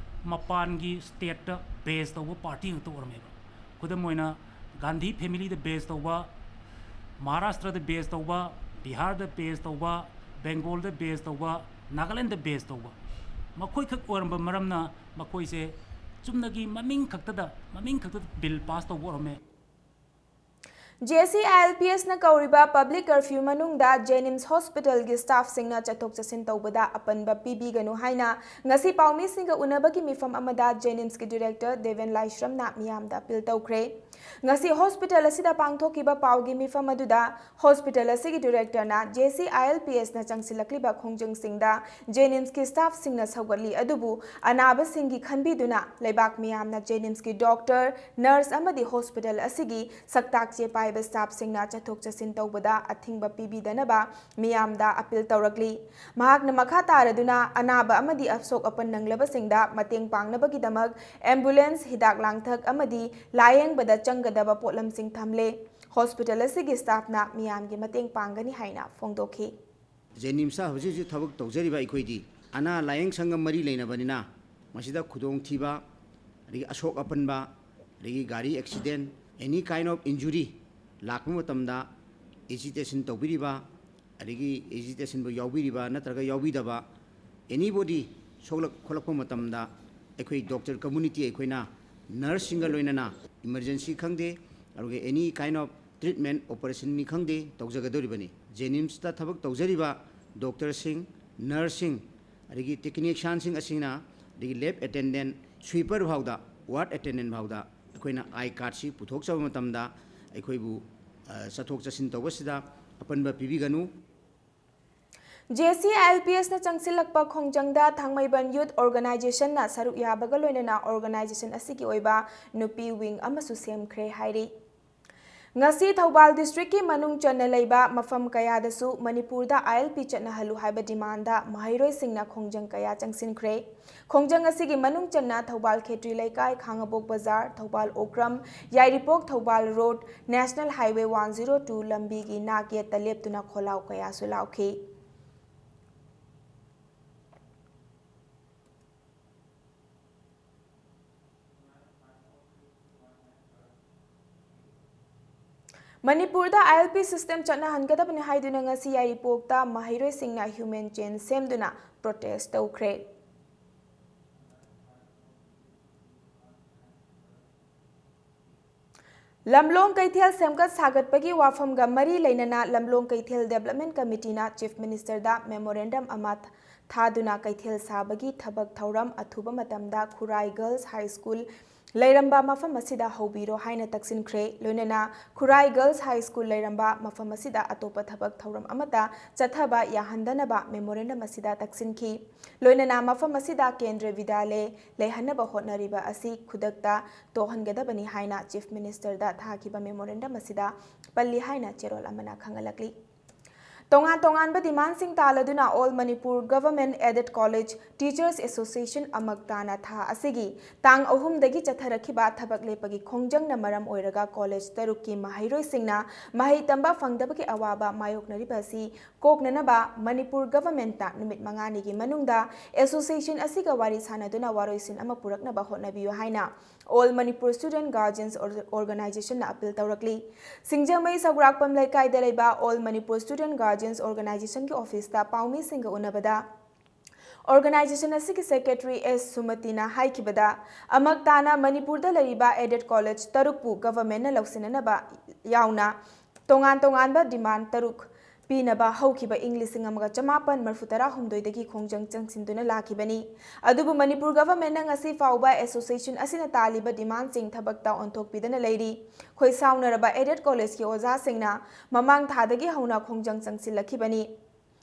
ꯃꯄꯥꯟꯒꯤ ꯁ꯭ꯇꯦꯠꯇ ꯕꯦꯖ ꯇꯧꯕ ꯄꯥꯔꯇꯤ ꯉꯥꯛꯇ ꯑꯣꯏꯔꯝꯃꯦꯕ꯫ ꯈꯨꯗꯝ ꯑꯣꯏꯅ, ꯒꯥꯟꯙꯤ ꯐꯦꯃꯤꯂꯤꯗ ꯕꯦꯖ ꯇꯧꯕ, ꯃꯍꯥꯔꯥꯁꯇ꯭ꯔꯗ ꯕꯦꯖ ꯇꯧꯕ, ꯕꯤꯍꯥꯔꯗ ꯕꯦꯖ ꯇꯧꯕ, ꯕꯦꯡꯒꯣꯜꯗ ꯕꯦꯖ ꯇꯧꯕ, ꯅꯥꯒꯥꯂꯦꯟꯗ ꯕꯦꯖ ꯇꯧꯕ, ꯃꯈꯣꯏꯈꯛ ꯑꯣꯏꯔꯝꯕ ꯃꯔꯝꯅ ꯃꯈꯣꯏꯁꯦ ꯆꯨꯝꯅꯒꯤ ꯃꯃꯤꯡ ꯈꯛꯇꯗ, ꯃꯃꯤꯡ ꯈꯛꯇꯗ ꯕꯤꯜ ꯄꯥꯁ ꯇꯧꯕ ꯑꯣꯏꯔꯝꯃꯦ꯫ J C I L P ꯑꯦꯁꯅ ꯀꯧꯔꯤꯕ ꯄꯕ꯭ꯂꯤꯛ ꯀꯔꯐ꯭ꯌꯨ ꯃꯅꯨꯡꯗ ꯖꯦꯅꯤꯝꯁ ꯍꯣꯁꯄꯤꯇꯥꯜꯒꯤ ꯁ꯭ꯇꯥꯐꯁꯤꯡꯅ ꯆꯠꯊꯣꯛ ꯆꯠꯁꯤꯟ ꯇꯧꯕꯗ ꯑꯄꯟꯕ ꯄꯤꯕꯤꯒꯅꯨ ꯍꯥꯏꯅ ꯉꯁꯤ ꯄꯥꯎꯃꯤꯁꯤꯡꯒ ꯎꯅꯕꯒꯤ ꯃꯤꯐꯝ ꯑꯃꯗ ꯖꯦꯅꯤꯝꯁꯀꯤ ꯗꯤꯔꯦꯛꯇꯔ ꯗꯦꯕꯦꯟ ꯂꯥꯏꯁ꯭ꯔꯝꯅ ꯃꯤꯌꯥꯝꯗ ꯑꯄꯤꯜ ꯇꯧꯈ꯭ꯔꯦ꯫ ꯉꯁꯤ ꯍꯣꯁꯄꯤꯇꯥꯜ ꯑꯁꯤꯗ ꯄꯥꯡꯊꯣꯛꯈꯤꯕ ꯄꯥꯎꯒꯤ ꯃꯤꯐꯝ ꯑꯗꯨꯗ ꯍꯣꯁꯄꯤꯇꯥꯜ ꯑꯁꯤꯒꯤ ꯗꯤꯔꯦꯛꯇꯔꯅ J C I L P ꯑꯦꯁꯅ ꯆꯪꯁꯤꯜꯂꯛꯂꯤꯕ ꯈꯣꯡꯖꯪꯁꯤꯡꯗ ꯖꯦꯅꯤꯝꯁꯀꯤ ꯁ꯭ꯇꯥꯐꯁꯤꯡꯅ ꯁꯧꯒꯠꯂꯤ, ꯑꯗꯨꯕꯨ ꯑꯅꯥꯕꯁꯤꯡꯒꯤ ꯈꯟꯕꯤꯗꯨꯅ ꯂꯩꯕꯥꯛ ꯃꯤꯌꯥꯝꯅ ꯖꯦꯅꯤꯝꯁꯀꯤ ꯗꯣꯛꯇꯔ, ꯅꯔꯁ ꯑꯃꯗꯤ ꯍꯣꯁꯄꯤꯇꯥꯜ ꯑꯁꯤꯒꯤ ꯁꯛꯇꯥꯛ ꯆꯦ ꯄꯥꯏꯕ ꯁ꯭ꯇꯥꯐꯁꯤꯡꯅ ꯆꯠꯊꯣꯛ ꯆꯠꯁꯤꯟ ꯇꯧꯕꯗ ꯑꯊꯤꯡꯕ ꯄꯤꯕꯤꯗꯅꯕ ꯃꯤꯌꯥꯝꯗ ꯑꯄꯤꯜ ꯇꯧꯔꯛꯂꯤ꯫ ꯃꯍꯥꯛꯅ ꯃꯈꯥ ꯇꯥꯔꯗꯨꯅ ꯑꯅꯥꯕ ꯑꯃꯗꯤ ꯑꯁꯣꯛ ꯑꯄꯟ ꯅꯪꯂꯕꯁꯤꯡꯗ ꯃꯇꯦꯡ ꯄꯥꯡꯅꯕꯒꯤꯗꯃꯛ ꯑꯦꯝꯕꯨꯂꯦꯟꯁ, ꯍꯤꯗꯥꯛ ꯂꯥꯡꯊꯛ ꯑꯃꯗꯤ ꯂꯥꯌꯦꯡꯕꯗ ꯆꯪꯒꯗꯕ ꯄꯣꯠꯂꯝꯁꯤꯡ ꯊꯝꯂꯦ꯫ ꯍꯣꯁꯄꯤꯇꯥꯜ ꯑꯁꯤꯒꯤ ꯁ꯭ꯇꯥꯐꯅ ꯃꯤꯌꯥꯝꯒꯤ ꯃꯇꯦꯡ ꯄꯥꯡꯒꯅꯤ ꯍꯥꯏꯅ ꯐꯣꯡꯗꯣꯛꯈꯤ꯫ ꯖꯦꯅꯤꯝꯁꯇ ꯍꯧꯖꯤꯛ ꯍꯧꯖꯤꯛ ꯊꯕꯛ ꯇꯧꯖꯔꯤꯕ ꯑꯩꯈꯣꯏꯗꯤ ꯑꯅꯥ ꯂꯥꯌꯦꯡ ꯁꯪꯒ ꯃꯔꯤ ꯂꯩꯅꯕꯅꯤꯅ, ꯃꯁꯤꯗ ꯈꯨꯗꯣꯡꯊꯤꯕ, ꯑꯗꯒꯤ ꯑꯁꯣꯛ ꯑꯄꯟꯕ, ꯑꯗꯒꯤ ꯒꯥꯔꯤ accident, any kind of injury ꯂꯥꯛꯄ ꯃꯇꯝꯗ ꯑꯦꯖꯤꯇꯦꯁꯟ ꯇꯧꯕꯤꯔꯤꯕ, ꯑꯗꯒꯤ ꯑꯦꯖꯤꯇꯦꯁꯟꯕꯨ ꯌꯥꯎꯕꯤꯔꯤꯕ ꯅꯠꯇ꯭ꯔꯒ ꯌꯥꯎꯕꯤꯗꯕ, anybody ꯁꯣꯛꯂꯛ ꯈꯣꯠꯂꯛꯄ ꯃꯇꯝꯗ ꯑꯩꯈꯣꯏ ꯗꯣꯛꯇꯔ ꯀꯝꯃꯨꯅꯤꯇꯤ ꯑꯩꯈꯣꯏꯅ ꯅꯔꯁꯁꯤꯡꯒ ꯂꯣꯏꯅꯅ ꯏꯃꯔꯖꯦꯟꯁꯤ ꯈꯪꯗꯦ, ꯑꯗꯨꯒ ꯑꯦꯅꯤ ꯀꯥꯏꯟ ꯑꯣꯐ ꯇ꯭ꯔꯤꯠꯃꯦꯟ ꯑꯣꯄꯔꯦꯁꯟꯅꯤ ꯈꯪꯗꯦ, ꯇꯧꯖꯒꯗꯧꯔꯤꯕꯅꯤ꯫ ꯖꯦꯅꯤꯝꯁꯇ ꯊꯕꯛ ꯇꯧꯖꯔꯤꯕ ꯗꯣꯛꯇꯔꯁꯤꯡ, ꯅꯔꯁꯁꯤꯡ, ꯑꯗꯒꯤ ꯇꯦꯛꯅꯤꯁꯤꯌꯥꯟꯁꯤꯡ ꯑꯁꯤꯅ, ꯑꯗꯒꯤ ꯂꯦꯕ ꯑꯦꯇꯦꯟꯗꯦꯟ, ꯁ꯭ꯋꯤꯄꯔ ꯐꯥꯎꯗ, ꯋꯥꯔꯗ ꯑꯦꯇꯦꯟꯗꯦꯟ ꯐꯥꯎꯗ ꯑꯩꯈꯣꯏꯅ ꯑꯥꯏ ꯀꯥꯔꯗꯁꯤ ꯄꯨꯊꯣꯛꯆꯕ ꯃꯇꯝꯗ ꯑꯩꯈꯣꯏꯕꯨ, ꯑ, ꯆꯠꯊꯣꯛ ꯆꯠꯁꯤꯟ ꯇꯧꯕꯁꯤꯗ ꯑꯄꯟꯕ ꯄꯤꯕꯤꯒꯅꯨ꯫ J C I L P ꯑꯦꯁꯅ ꯆꯪꯁꯤꯜꯂꯛꯄ ꯈꯣꯡꯖꯪꯗ ꯊꯥꯡꯃꯩꯕꯟ ꯌꯨꯠ ꯑꯣꯔꯒꯅꯥꯏꯖꯦꯁꯟꯅ ꯁꯔꯨꯛ ꯌꯥꯕꯒ ꯂꯣꯏꯅꯅ ꯑꯣꯔꯒꯅꯥꯏꯖꯦꯁꯟ ꯑꯁꯤꯒꯤ ꯑꯣꯏꯕ ꯅꯨꯄꯤ ꯋꯤꯡ ꯑꯃꯁꯨ ꯁꯦꯝꯈ꯭ꯔꯦ ꯍꯥꯏꯔꯤ꯫ ꯉꯁꯤ ꯊꯧꯕꯥꯜ ꯗꯤꯁꯇ꯭ꯔꯤꯛꯀꯤ ꯃꯅꯨꯡ ꯆꯟꯅ ꯂꯩꯕ ꯃꯐꯝ ꯀꯌꯥꯗꯁꯨ ꯃꯅꯤꯄꯨꯔꯗ ꯑꯥꯏ ꯑꯦꯜ ꯄꯤ ꯆꯠꯅꯍꯜꯂꯨ ꯍꯥꯏꯕ ꯗꯤꯃꯥꯟꯗ ꯃꯍꯩꯔꯣꯏꯁꯤꯡꯅ ꯈꯣꯡꯖꯪ ꯀꯌꯥ ꯆꯪꯁꯤꯟꯈ꯭ꯔꯦ꯫ ꯈꯣꯡꯖꯪ ꯑꯁꯤꯒꯤ ꯃꯅꯨꯡ ꯆꯟꯅ ꯊꯧꯕꯥꯜ ꯈꯦꯇ꯭ꯔꯤ ꯂꯩꯀꯥꯏ, ꯈꯥꯉꯕꯣꯛ ꯕꯖꯥꯔ, Thoubal Okram, Yairipok Thoubal road, national highway one zero two ꯂꯝꯕꯤꯒꯤ ꯅꯥꯛ ꯌꯦꯠꯇ ꯂꯦꯞꯇꯨꯅ ꯈꯣꯜꯂꯥꯎ ꯀꯌꯥꯁꯨ ꯂꯥꯎꯈꯤ꯫ ꯃꯅꯤꯄꯨꯔꯗ ꯑꯥꯏ ꯑꯦꯜ ꯄꯤ ꯁꯤꯁꯇꯦꯝ ꯆꯠꯅꯍꯟꯒꯗꯕꯅꯤ ꯍꯥꯏꯗꯨꯅ ꯉꯁꯤ ꯌꯥꯏꯔꯤꯄꯣꯛꯇ ꯃꯍꯩꯔꯣꯏꯁꯤꯡꯅ ꯍ꯭ꯌꯨꯃꯦꯟ ꯆꯦꯟ ꯁꯦꯝꯗꯨꯅ ꯄ꯭ꯔꯣꯇꯦꯁ ꯇꯧꯈ꯭ꯔꯦ꯫ ꯂꯝꯂꯣꯡ ꯀꯩꯊꯦꯜ ꯁꯦꯝꯒꯠ ꯁꯥꯒꯠꯄꯒꯤ ꯋꯥꯐꯝꯒ ꯃꯔꯤ ꯂꯩꯅꯅ ꯂꯝꯂꯣꯡ ꯀꯩꯊꯦꯜ ꯗꯦꯕꯂꯞꯃꯦꯟ ꯀꯃꯤꯇꯤꯅ ꯆꯤꯐ ꯃꯤꯅꯤꯁꯇꯔꯗ ꯃꯦꯃꯣꯔꯦꯟꯗꯝ ꯑꯃ ꯊꯥꯗꯨꯅ ꯀꯩꯊꯦꯜ ꯁꯥꯕꯒꯤ ꯊꯕꯛ ꯊꯧꯔꯝ ꯑꯊꯨꯕ ꯃꯇꯝꯗ ꯈꯨꯔꯥꯏ ꯒꯔꯜꯁ ꯍꯥꯏ ꯁ꯭ꯀꯨꯜ ꯂꯩꯔꯝꯕ ꯃꯐꯝ ꯑꯁꯤꯗ ꯍꯧꯕꯤꯔꯣ ꯍꯥꯏꯅ ꯇꯛꯁꯤꯟꯈ꯭ꯔꯦ꯫ ꯂꯣꯏꯅꯅ ꯈꯨꯔꯥꯏ ꯒꯔꯜꯁ ꯍꯥꯏ ꯁ꯭ꯀꯨꯜ ꯂꯩꯔꯝꯕ ꯃꯐꯝ ꯑꯁꯤꯗ ꯑꯇꯣꯞꯄ ꯊꯕꯛ ꯊꯧꯔꯝ ꯑꯃꯠꯇ ꯆꯠꯊꯕ ꯌꯥꯍꯟꯗꯅꯕ ꯃꯦꯃꯣꯔꯦꯟꯗꯝ ꯑꯁꯤꯗ ꯇꯛꯁꯤꯟꯈꯤ꯫ ꯂꯣꯏꯅꯅ ꯃꯐꯝ ꯑꯁꯤꯗ ꯀꯦꯟꯗ꯭ꯔ ꯕꯤꯗ꯭ꯌꯥꯂꯌ ꯂꯩꯍꯟꯅꯕ ꯍꯣꯠꯅꯔꯤꯕ ꯑꯁꯤ ꯈꯨꯗꯛꯇ ꯇꯣꯛꯍꯟꯒꯗꯕꯅꯤ ꯍꯥꯏꯅ ꯆꯤꯐ ꯃꯤꯅꯤꯁꯇꯔꯗ ꯊꯥꯈꯤꯕ ꯃꯦꯃꯣꯔꯦꯟꯗꯝ ꯑꯁꯤꯗ ꯄꯜꯂꯤ ꯍꯥꯏꯅ ꯆꯦꯔꯣꯜ ꯑꯃꯅ ꯈꯪꯍꯜꯂꯛꯂꯤ꯫ ꯇꯣꯉꯥꯟ ꯇꯣꯉꯥꯟꯕ ꯗꯤꯃꯥꯟꯁꯤꯡ ꯇꯥꯜꯂꯗꯨꯅ all Manipur government aided college teachers association ꯑꯃꯛ ꯇꯥꯅ ꯊꯥ ꯑꯁꯤꯒꯤ ꯇꯥꯡ ꯑꯍꯨꯝꯗꯒꯤ ꯆꯠꯊꯔꯛꯈꯤꯕ ꯊꯕꯛ ꯂꯦꯞꯄꯒꯤ ꯈꯣꯡꯖꯪꯅ ꯃꯔꯝ ꯑꯣꯏꯔꯒ ꯀꯣꯂꯦꯖ ꯇꯔꯨꯛꯀꯤ ꯃꯍꯩꯔꯣꯏꯁꯤꯡꯅ ꯃꯍꯩ ꯇꯝꯕ ꯐꯪꯗꯕꯒꯤ ꯑꯋꯥꯕ ꯃꯥꯌꯣꯛꯅꯔꯤꯕ ꯑꯁꯤ ꯀꯣꯛꯅꯅꯕ ꯃꯅꯤꯄꯨꯔ ꯒꯚꯔꯟꯃꯦꯟꯠꯇ ꯅꯨꯃꯤꯠ ꯃꯉꯥꯅꯤꯒꯤ ꯃꯅꯨꯡꯗ ꯑꯦꯁꯣꯁꯤꯌꯦꯁꯟ ꯑꯁꯤꯒ ꯋꯥꯔꯤ ꯁꯥꯅꯗꯨꯅ ꯋꯥꯔꯣꯏꯁꯤꯟ ꯑꯃ ꯄꯨꯔꯛꯅꯕ ꯍꯣꯠꯅꯕꯤꯌꯨ ꯍꯥꯏꯅ ꯑꯣꯜ ꯃꯅꯤꯄꯨꯔ ꯁ꯭ꯇꯨꯗꯦꯟꯠ ꯒꯥꯔꯖꯤꯌꯟꯁ ꯑꯣꯔ-, ꯑꯣꯔꯒꯅꯥꯏꯖꯦꯁꯟꯅ ꯑꯄꯤꯜ ꯇꯧꯔꯛꯂꯤ꯫ ꯁꯤꯡꯖꯃꯩ ꯁꯧꯒ꯭ꯔꯥꯛꯄꯝ ꯂꯩꯀꯥꯏꯗ ꯂꯩꯕ ꯑꯣꯜ ꯃꯅꯤꯄꯨꯔ ꯁ꯭ꯇꯨꯗꯦꯟꯠ ꯒꯥꯔꯖꯤꯌꯟꯁ ꯑꯣꯔꯒꯅꯥꯏꯖꯦꯁꯟꯒꯤ ꯑꯣꯐꯤꯁꯇ ꯄꯥꯎꯃꯤꯁꯤꯡꯒ ꯎꯅꯕꯗ Organization ꯑꯁꯤꯒꯤ Secretary S ꯁꯨꯃꯇꯤꯅ ꯍꯥꯏꯈꯤꯕꯗ, ꯑꯃꯛ ꯇꯥꯅ ꯃꯅꯤꯄꯨꯔꯗ ꯂꯩꯔꯤꯕ aided college ꯇꯔꯨꯛꯄꯨ governmentꯅ ꯂꯧꯁꯤꯟꯅꯅꯕ ꯌꯥꯎꯅ ꯇꯣꯉꯥꯟ ꯇꯣꯉꯥꯟꯕ demand ꯇꯔꯨꯛ ꯄꯤꯅꯕ ꯍꯧꯈꯤꯕ ꯏꯪ ꯂꯤꯁꯤꯡ ꯑꯃꯒ ꯆꯃꯥꯄꯟ ꯃꯔꯤꯐꯨ ꯇꯔꯥꯍꯨꯝꯗꯣꯏꯗꯒꯤ ꯈꯣꯡꯖꯪ ꯆꯪꯁꯤꯟꯗꯨꯅ ꯂꯥꯛꯈꯤꯕꯅꯤ꯫ ꯑꯗꯨꯕꯨ ꯃꯅꯤꯄꯨꯔ governmentꯅ ꯉꯁꯤ ꯐꯥꯎꯕ association ꯑꯁꯤꯅ ꯇꯥꯜꯂꯤꯕ demandꯁꯤꯡ ꯊꯕꯛꯇ ꯑꯣꯟꯊꯣꯛꯄꯤꯗꯅ ꯂꯩꯔꯤ꯫ ꯈꯣꯏ ꯁꯥꯎꯅꯔꯕ aided collegeꯀꯤ ꯑꯣꯖꯥꯁꯤꯡꯅ ꯃꯃꯥꯡ ꯊꯥꯗꯒꯤ ꯍꯧꯅ ꯈꯣꯡꯖꯪ ꯆꯪꯁꯤꯜꯂꯛꯈꯤꯕꯅꯤ꯫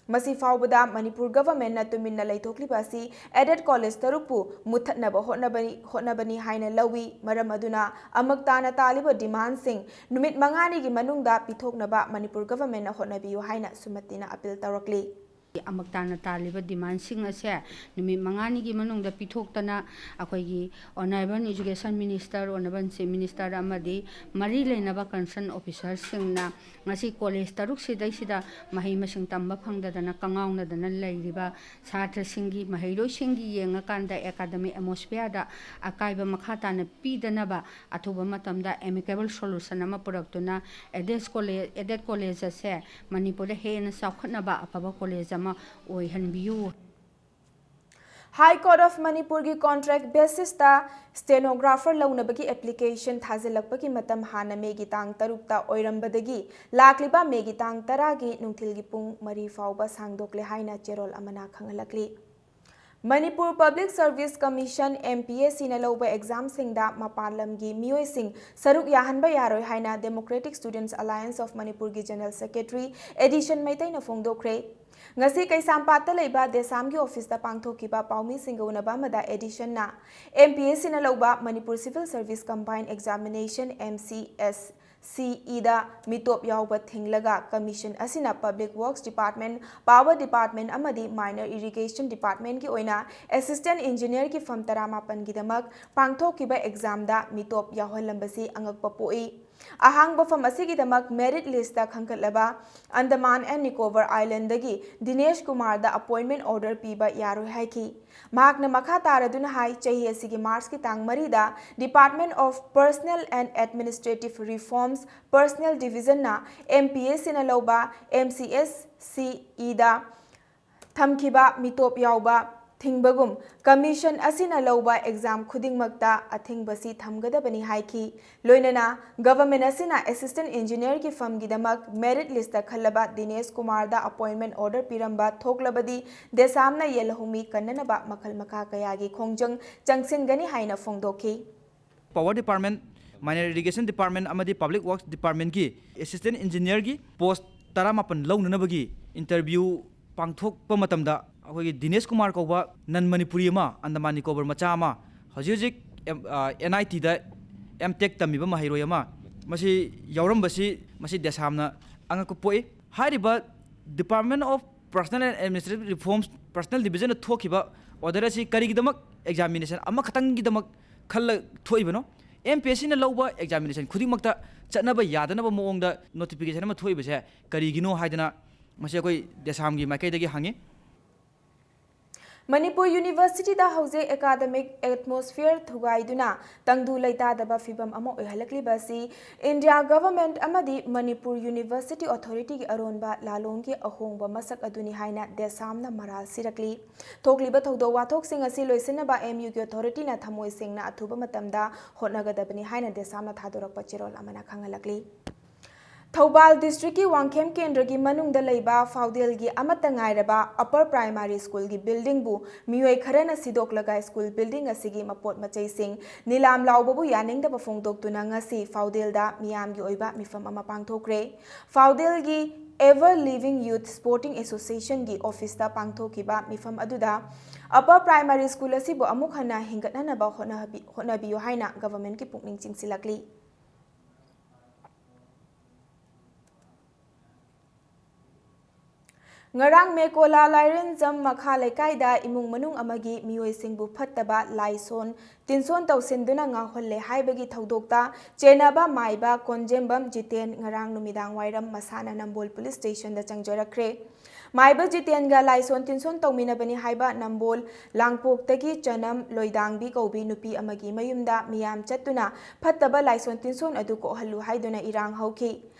ꯃꯁꯤ ꯐꯥꯎꯕꯗ ꯃꯅꯤꯄꯨꯔ governmentꯅ ꯇꯨꯃꯤꯟꯅ ꯂꯩꯊꯣꯛꯂꯤꯕ ꯑꯁꯤ aided college ꯇꯔꯨꯛꯄꯨ ꯃꯨꯠꯊꯠꯅꯕ ꯍꯣꯠꯅꯕꯅꯤ, ꯍꯣꯠꯅꯕꯅꯤ ꯍꯥꯏꯅ ꯂꯧꯏ꯫ ꯃꯔꯝ ꯑꯗꯨꯅ ꯑꯃꯛ ꯇꯥꯅ ꯇꯥꯜꯂꯤꯕ demandꯁꯤꯡ ꯅꯨꯃꯤꯠ ꯃꯉꯥꯅꯤꯒꯤ ꯃꯅꯨꯡꯗ ꯄꯤꯊꯣꯛꯅꯕ ꯃꯅꯤꯄꯨꯔ governmentꯅ ꯍꯣꯠꯅꯕꯤꯌꯨ ꯍꯥꯏꯅ ꯁꯨꯃꯇꯤꯅ appeal ꯇꯧꯔꯛꯂꯤ꯫ ꯑꯃꯛ ꯇꯥꯅ ꯇꯥꯜꯂꯤꯕ demandꯁꯤꯡ ꯑꯁꯦ ꯅꯨꯃꯤꯠ ꯃꯉꯥꯅꯤꯒꯤ ꯃꯅꯨꯡꯗ ꯄꯤꯊꯣꯛꯇꯅ ꯑꯩꯈꯣꯏꯒꯤ Honourable Education Minister, Honourable Chief Minister ꯑꯃꯗꯤ ꯃꯔꯤ ꯂꯩꯅꯕ concern officerꯁꯤꯡꯅ ꯉꯁꯤ college ꯇꯔꯨꯛꯁꯤꯗꯩꯁꯤꯗ ꯃꯍꯩ ꯃꯁꯤꯡ ꯇꯝꯕ ꯐꯪꯗꯗꯅ ꯀꯉꯥꯎꯅꯗꯅ ꯂꯩꯔꯤꯕ ꯁꯥꯇ꯭ꯔꯁꯤꯡꯒꯤ, ꯃꯍꯩꯔꯣꯏꯁꯤꯡꯒꯤ ꯌꯦꯡꯉꯀꯥꯟꯗ academic atmosphereꯗ ꯑꯀꯥꯏꯕ ꯃꯈꯥ ꯇꯥꯅ ꯄꯤꯗꯅꯕ ꯑꯊꯨꯕ ꯃꯇꯝꯗ amicable solution ꯑꯃ ꯄꯨꯔꯛꯇꯨꯅ aided college, aided college ꯑꯁꯦ ꯃꯅꯤꯄꯨꯔꯗ ꯍꯦꯟꯅ ꯆꯥꯎꯈꯠꯅꯕ ꯑꯐꯕ college ꯑꯃ ꯑꯣꯏꯍꯟꯕꯤꯌꯨ꯫ High Court of ꯃꯅꯤꯄꯨꯔꯒꯤ contract basisꯇ stenographer ꯂꯧꯅꯕꯒꯤ application ꯊꯥꯖꯤꯜꯂꯛꯄꯒꯤ ꯃꯇꯝ ꯍꯥꯟꯅ ꯃꯦꯒꯤ ꯇꯥꯡ ꯇꯔꯨꯛꯇ ꯑꯣꯏꯔꯝꯕꯗꯒꯤ ꯂꯥꯛꯂꯤꯕ ꯃꯦꯒꯤ ꯇꯥꯡ ꯇꯔꯥꯒꯤ ꯅꯨꯡꯊꯤꯜꯒꯤ ꯄꯨꯡ ꯃꯔꯤ ꯐꯥꯎꯕ ꯁꯥꯡꯗꯣꯛꯂꯦ ꯍꯥꯏꯅ ꯆꯦꯔꯣꯜ ꯑꯃꯅ ꯈꯪꯍꯜꯂꯛꯂꯤ꯫ ꯃꯅꯤꯄꯨꯔ Public Service Commission, MPSCꯅ ꯂꯧꯕ examꯁꯤꯡꯗ ꯃꯄꯥꯟ ꯂꯝꯒꯤ ꯃꯤꯑꯣꯏꯁꯤꯡ ꯁꯔꯨꯛ ꯌꯥꯍꯟꯕ ꯌꯥꯔꯣꯏ ꯍꯥꯏꯅ Democratic Students Alliance of ꯃꯅꯤꯄꯨꯔꯒꯤ General Secretary ꯑꯦꯗꯤꯁꯟ ꯃꯩꯇꯩꯅ ꯐꯣꯡꯗꯣꯛꯈ꯭ꯔꯦ꯫ ꯉꯁꯤ ꯀꯩꯁꯥꯝꯄꯥꯠꯇ ꯂꯩꯕ ꯗꯦꯁꯥꯝꯒꯤ officeꯇ ꯄꯥꯡꯊꯣꯛꯈꯤꯕ ꯄꯥꯎꯃꯤꯁꯤꯡꯒ ꯎꯅꯕ ꯑꯃꯗ ꯑꯦꯗꯤꯁꯟꯅ MPSCꯅ ꯂꯧꯕ Manipur Civil Service Combined Examination, MCSCEda ꯃꯤꯇꯣꯞ ꯌꯥꯎꯕ ꯊꯤꯡꯂꯒ commission ꯑꯁꯤꯅ Public Works Department, Power Department ꯑꯃꯗꯤ Minor Irrigation Departmentꯀꯤ ꯑꯣꯏꯅ Assistant Engineerꯒꯤ ꯐꯝ ꯇꯔꯥꯃꯥꯄꯟꯒꯤꯗꯃꯛ ꯄꯥꯡꯊꯣꯛꯈꯤꯕ examꯗ ꯃꯤꯇꯣꯞ ꯌꯥꯎꯍꯜꯂꯝꯕꯁꯤ ꯑꯉꯛꯄ ꯄꯣꯛꯏ꯫ ꯑꯍꯥꯡꯕ ꯐꯝ ꯑꯁꯤꯒꯤꯗꯃꯛ merit listꯇ ꯈꯟꯒꯠꯂꯕ Andaman and Nicobar Islandꯗꯒꯤ Dinesh ꯀꯨꯃꯥꯔꯗ appointment order ꯄꯤꯕ ꯌꯥꯔꯣꯏ ꯍꯥꯏꯈꯤ꯫ ꯃꯍꯥꯛꯅ ꯃꯈꯥ ꯇꯥꯔꯗꯨꯅ ꯍꯥꯏ, ꯆꯍꯤ ꯑꯁꯤꯒꯤ Marchꯀꯤ ꯇꯥꯡ ꯃꯔꯤꯗ Department of Personnel and Administrative Reforms, Personnel Divisionꯅ MPSCꯅ ꯂꯧꯕ MCSCEda ꯊꯝꯈꯤꯕ ꯃꯤꯇꯣꯞ ꯌꯥꯎꯕ ꯊꯤꯡꯕꯒꯨꯝ ꯀꯃꯤꯁꯟ ꯑꯁꯤꯅ ꯂꯧꯕ ꯑꯦꯛꯖꯥꯝ ꯈꯨꯗꯤꯡꯃꯛꯇ ꯑꯊꯤꯡꯕꯁꯤ ꯊꯝꯒꯗꯕꯅꯤ ꯍꯥꯏꯈꯤ꯫ ꯂꯣꯏꯅꯅ ꯒꯚꯔꯟꯃꯦꯟꯠ ꯑꯁꯤꯅ ꯑꯦꯁꯤꯁꯇꯦꯟꯠ ꯏꯟꯖꯤꯅꯤꯌꯔꯒꯤ ꯐꯝꯒꯤꯗꯃꯛ ꯃꯦꯔꯤꯠ ꯂꯤꯁꯇ ꯈꯜꯂꯕ ꯗꯤꯅꯦꯁ ꯀꯨꯃꯥꯔꯗ ꯑꯄꯣꯏꯟꯃꯦꯟꯠ ꯑꯣꯔꯗꯔ ꯄꯤꯔꯝꯕ ꯊꯣꯛꯂꯕꯗꯤ ꯗꯦꯁꯥꯝꯅ ꯌꯦꯜꯍꯧꯃꯤ ꯀꯟꯅꯅꯕ ꯃꯈꯜ ꯃꯈꯥ ꯀꯌꯥꯒꯤ ꯈꯣꯡꯖꯪ ꯆꯪꯁꯤꯟꯒꯅꯤ ꯍꯥꯏꯅ ꯐꯣꯡꯗꯣꯛꯈꯤ꯫ Power Department, Minor Irrigation Department ꯑꯃꯗꯤ Public Works Department ꯀꯤ assistant engineer ꯒꯤ post ꯇꯔꯥꯃꯥꯄꯟ ꯂꯧꯅꯅꯕꯒꯤ interview ꯄꯥꯡꯊꯣꯛꯄ ꯃꯇꯝꯗ ꯑꯩꯈꯣꯏꯒꯤ ꯗꯤꯅꯦꯁ ꯀꯨꯃꯥꯔ ꯀꯧꯕ non Manipuri ꯑꯃ, ꯑꯟꯗꯃꯥꯟ ꯅꯤꯀꯣꯕꯔ ꯃꯆꯥ ꯑꯃ, ꯍꯧꯖꯤꯛ ꯍꯧꯖꯤꯛ ꯑꯦꯝ-, ꯑ, N I T the M Tech ꯇꯝꯃꯤꯕ ꯃꯍꯩꯔꯣꯏ ꯑꯃ, ꯃꯁꯤ ꯌꯥꯎꯔꯝꯕꯁꯤ, ꯃꯁꯤ ꯗꯦꯁꯥꯝꯅ ꯑꯉꯛꯄ ꯄꯣꯛꯏ꯫ ꯍꯥꯏꯔꯤꯕ Department of Personnel and Administrative Reforms Personnel Division ꯅ ꯊꯣꯛꯈꯤꯕ order ꯑꯁꯤ ꯀꯔꯤꯒꯤꯗꯃꯛ examination ꯑꯃꯈꯛꯇꯪꯒꯤꯗꯃꯛ ꯈꯜꯂ ꯊꯣꯛꯏꯕꯅꯣ? M P S C ꯅ ꯂꯧꯕ examination ꯈꯨꯗꯤꯡꯃꯛꯇ ꯆꯠꯅꯕ ꯌꯥꯗꯅꯕ ꯃꯑꯣꯡꯗ notification ꯑꯃ ꯊꯣꯛꯏꯕꯁꯦ ꯀꯔꯤꯒꯤꯅꯣ ꯍꯥꯏꯗꯅ ꯃꯁꯤ ꯑꯩꯈꯣꯏ ꯗꯦꯁꯥꯝꯒꯤ ꯃꯥꯏꯀꯩꯗꯒꯤ ꯍꯪꯉꯤ꯫ ꯃꯅꯤꯄꯨꯔ ꯌꯨꯅꯤꯚꯔꯁꯤꯇꯤꯗ ꯍꯧꯖꯤꯛ academic atmosphere ꯊꯨꯒꯥꯏꯗꯨꯅ ꯇꯪꯗꯨ ꯂꯩꯇꯥꯗꯕ ꯐꯤꯚꯝ ꯑꯃ ꯑꯣꯏꯍꯜꯂꯛꯂꯤꯕ ꯑꯁꯤ ꯏꯟꯗꯤꯌꯥ ꯒꯚꯔꯟꯃꯦꯟꯠ ꯑꯃꯗꯤ ꯃꯅꯤꯄꯨꯔ ꯌꯨꯅꯤꯚꯔꯁꯤꯇꯤ ꯑꯣꯊꯣꯔꯤꯇꯤꯒꯤ ꯑꯔꯣꯟꯕ ꯂꯥꯂꯣꯡꯒꯤ ꯑꯍꯣꯡꯕ ꯃꯁꯛ ꯑꯗꯨꯅꯤ ꯍꯥꯏꯅ ꯗꯦꯁꯥꯝꯅ ꯃꯔꯥꯜ ꯁꯤꯔꯛꯂꯤ꯫ ꯊꯣꯛꯂꯤꯕ ꯊꯧꯗꯣꯛ ꯋꯥꯊꯣꯛꯁꯤꯡ ꯑꯁꯤ ꯂꯣꯏꯁꯤꯟꯅꯕ M U ꯒꯤ ꯑꯣꯊꯣꯔꯤꯇꯤꯅ ꯊꯃꯣꯏ ꯁꯦꯡꯅ ꯑꯊꯨꯕ ꯃꯇꯝꯗ ꯍꯣꯠꯅꯒꯗꯕꯅꯤ ꯍꯥꯏꯅ ꯗꯦꯁꯥꯝꯅ ꯊꯥꯗꯣꯔꯛꯄ ꯆꯦꯔꯣꯜ ꯑꯃꯅ ꯈꯪꯍꯜꯂꯛꯂꯤ꯫ ꯊꯧꯕꯥꯜ ꯗꯤꯁꯇ꯭ꯔꯤꯛꯀꯤ ꯋꯥꯡꯈꯦꯝ ꯀꯦꯟꯗ꯭ꯔꯒꯤ ꯃꯅꯨꯡꯗ ꯂꯩꯕ ꯐꯥꯎꯗꯦꯜꯒꯤ ꯑꯃꯠꯇ ꯉꯥꯏꯔꯕ ꯑꯄꯔ ꯄ꯭ꯔꯥꯏꯃꯥꯔꯤ ꯁ꯭ꯀꯨꯜꯒꯤ ꯕꯤꯜꯗꯤꯡꯕꯨ ꯃꯤꯑꯣꯏ ꯈꯔꯅ ꯁꯤꯗꯣꯛꯂꯒ ꯁ꯭ꯀꯨꯜ ꯕꯤꯜꯗꯤꯡ ꯑꯁꯤꯒꯤ ꯃꯄꯣꯠ ꯃꯆꯩꯁꯤꯡ ꯅꯤꯂꯥꯝ ꯂꯥꯎꯕꯕꯨ ꯌꯥꯅꯤꯡꯗꯕ ꯐꯣꯡꯗꯣꯛꯇꯨꯅ ꯉꯁꯤ ꯐꯥꯎꯗꯦꯜꯗ ꯃꯤꯌꯥꯝꯒꯤ ꯑꯣꯏꯕ ꯃꯤꯐꯝ ꯑꯃ ꯄꯥꯡꯊꯣꯛꯈ꯭ꯔꯦ꯫ ꯐꯥꯎꯗꯦꯜꯒꯤ Ever Living Youth Sporting Association ꯒꯤ ꯑꯣꯐꯤꯁꯇ ꯄꯥꯡꯊꯣꯛꯈꯤꯕ ꯃꯤꯐꯝ ꯑꯗꯨꯗ ꯑꯄꯔ ꯄ꯭ꯔꯥꯏꯃꯥꯔꯤ ꯁ꯭ꯀꯨꯜ ꯑꯁꯤꯕꯨ ꯑꯃꯨꯛ ꯍꯟꯅ ꯍꯤꯡꯒꯠꯅꯅꯕ ꯍꯣꯠꯅꯍꯕꯤ-, ꯍꯣꯠꯅꯕꯤꯌꯨ ꯍꯥꯏꯅ ꯒꯚꯔꯟꯃꯦꯟꯠꯀꯤ ꯄꯨꯛꯅꯤꯡ ꯆꯤꯡꯁꯤꯜꯂꯛꯂꯤ꯫ ꯉꯔꯥꯡ ꯃꯦꯀꯣꯂꯥ ꯂꯥꯏꯔꯦꯟꯖꯝ ꯃꯈꯥ ꯂꯩꯀꯥꯏꯗ ꯏꯃꯨꯡ ꯃꯅꯨꯡ ꯑꯃꯒꯤ ꯃꯤꯑꯣꯏꯁꯤꯡꯕꯨ ꯐꯠꯇꯕ ꯂꯥꯏꯁꯣꯟ ꯇꯤꯟꯁꯣꯟ ꯇꯧꯁꯤꯟꯗꯨꯅ ꯉꯥꯎꯍꯜꯂꯦ ꯍꯥꯏꯕꯒꯤ ꯊꯧꯗꯣꯛꯇ ꯆꯦꯟꯅꯕ ꯃꯥꯏꯕ ꯀꯣꯟꯖꯦꯝꯕꯝ ꯖꯤꯇꯦꯟ ꯉꯔꯥꯡ ꯅꯨꯃꯤꯗꯥꯡ ꯋꯥꯏꯔꯝ ꯃꯁꯥꯅ ꯅꯝꯕꯣꯜ ꯄꯨꯂꯤꯁ ꯁ꯭ꯇꯦꯁꯟꯗ ꯆꯪꯖꯔꯛꯈ꯭ꯔꯦ꯫ ꯃꯥꯏꯕ ꯖꯤꯇꯦꯟꯒ ꯂꯥꯏꯁꯣꯟ ꯇꯤꯟꯁꯣꯟ ꯇꯧꯃꯤꯟꯅꯕꯅꯤ ꯍꯥꯏꯕ ꯅꯝꯕꯣꯜ ꯂꯥꯡꯄꯣꯛꯇꯒꯤ ꯆꯅꯝ ꯂꯣꯏꯗꯥꯡꯕꯤ ꯀꯧꯕꯤ ꯅꯨꯄꯤ ꯑꯃꯒꯤ ꯃꯌꯨꯝꯗ ꯃꯤꯌꯥꯝ ꯆꯠꯇꯨꯅ ꯐꯠꯇꯕ ꯂꯥꯏꯁꯣꯟ ꯇꯤꯟꯁꯣꯟ ꯑꯗꯨ ꯀꯣꯛꯍꯜꯂꯨ ꯍꯥꯏꯗꯨꯅ ꯏꯔꯥꯡ ꯍꯧꯈꯤ꯫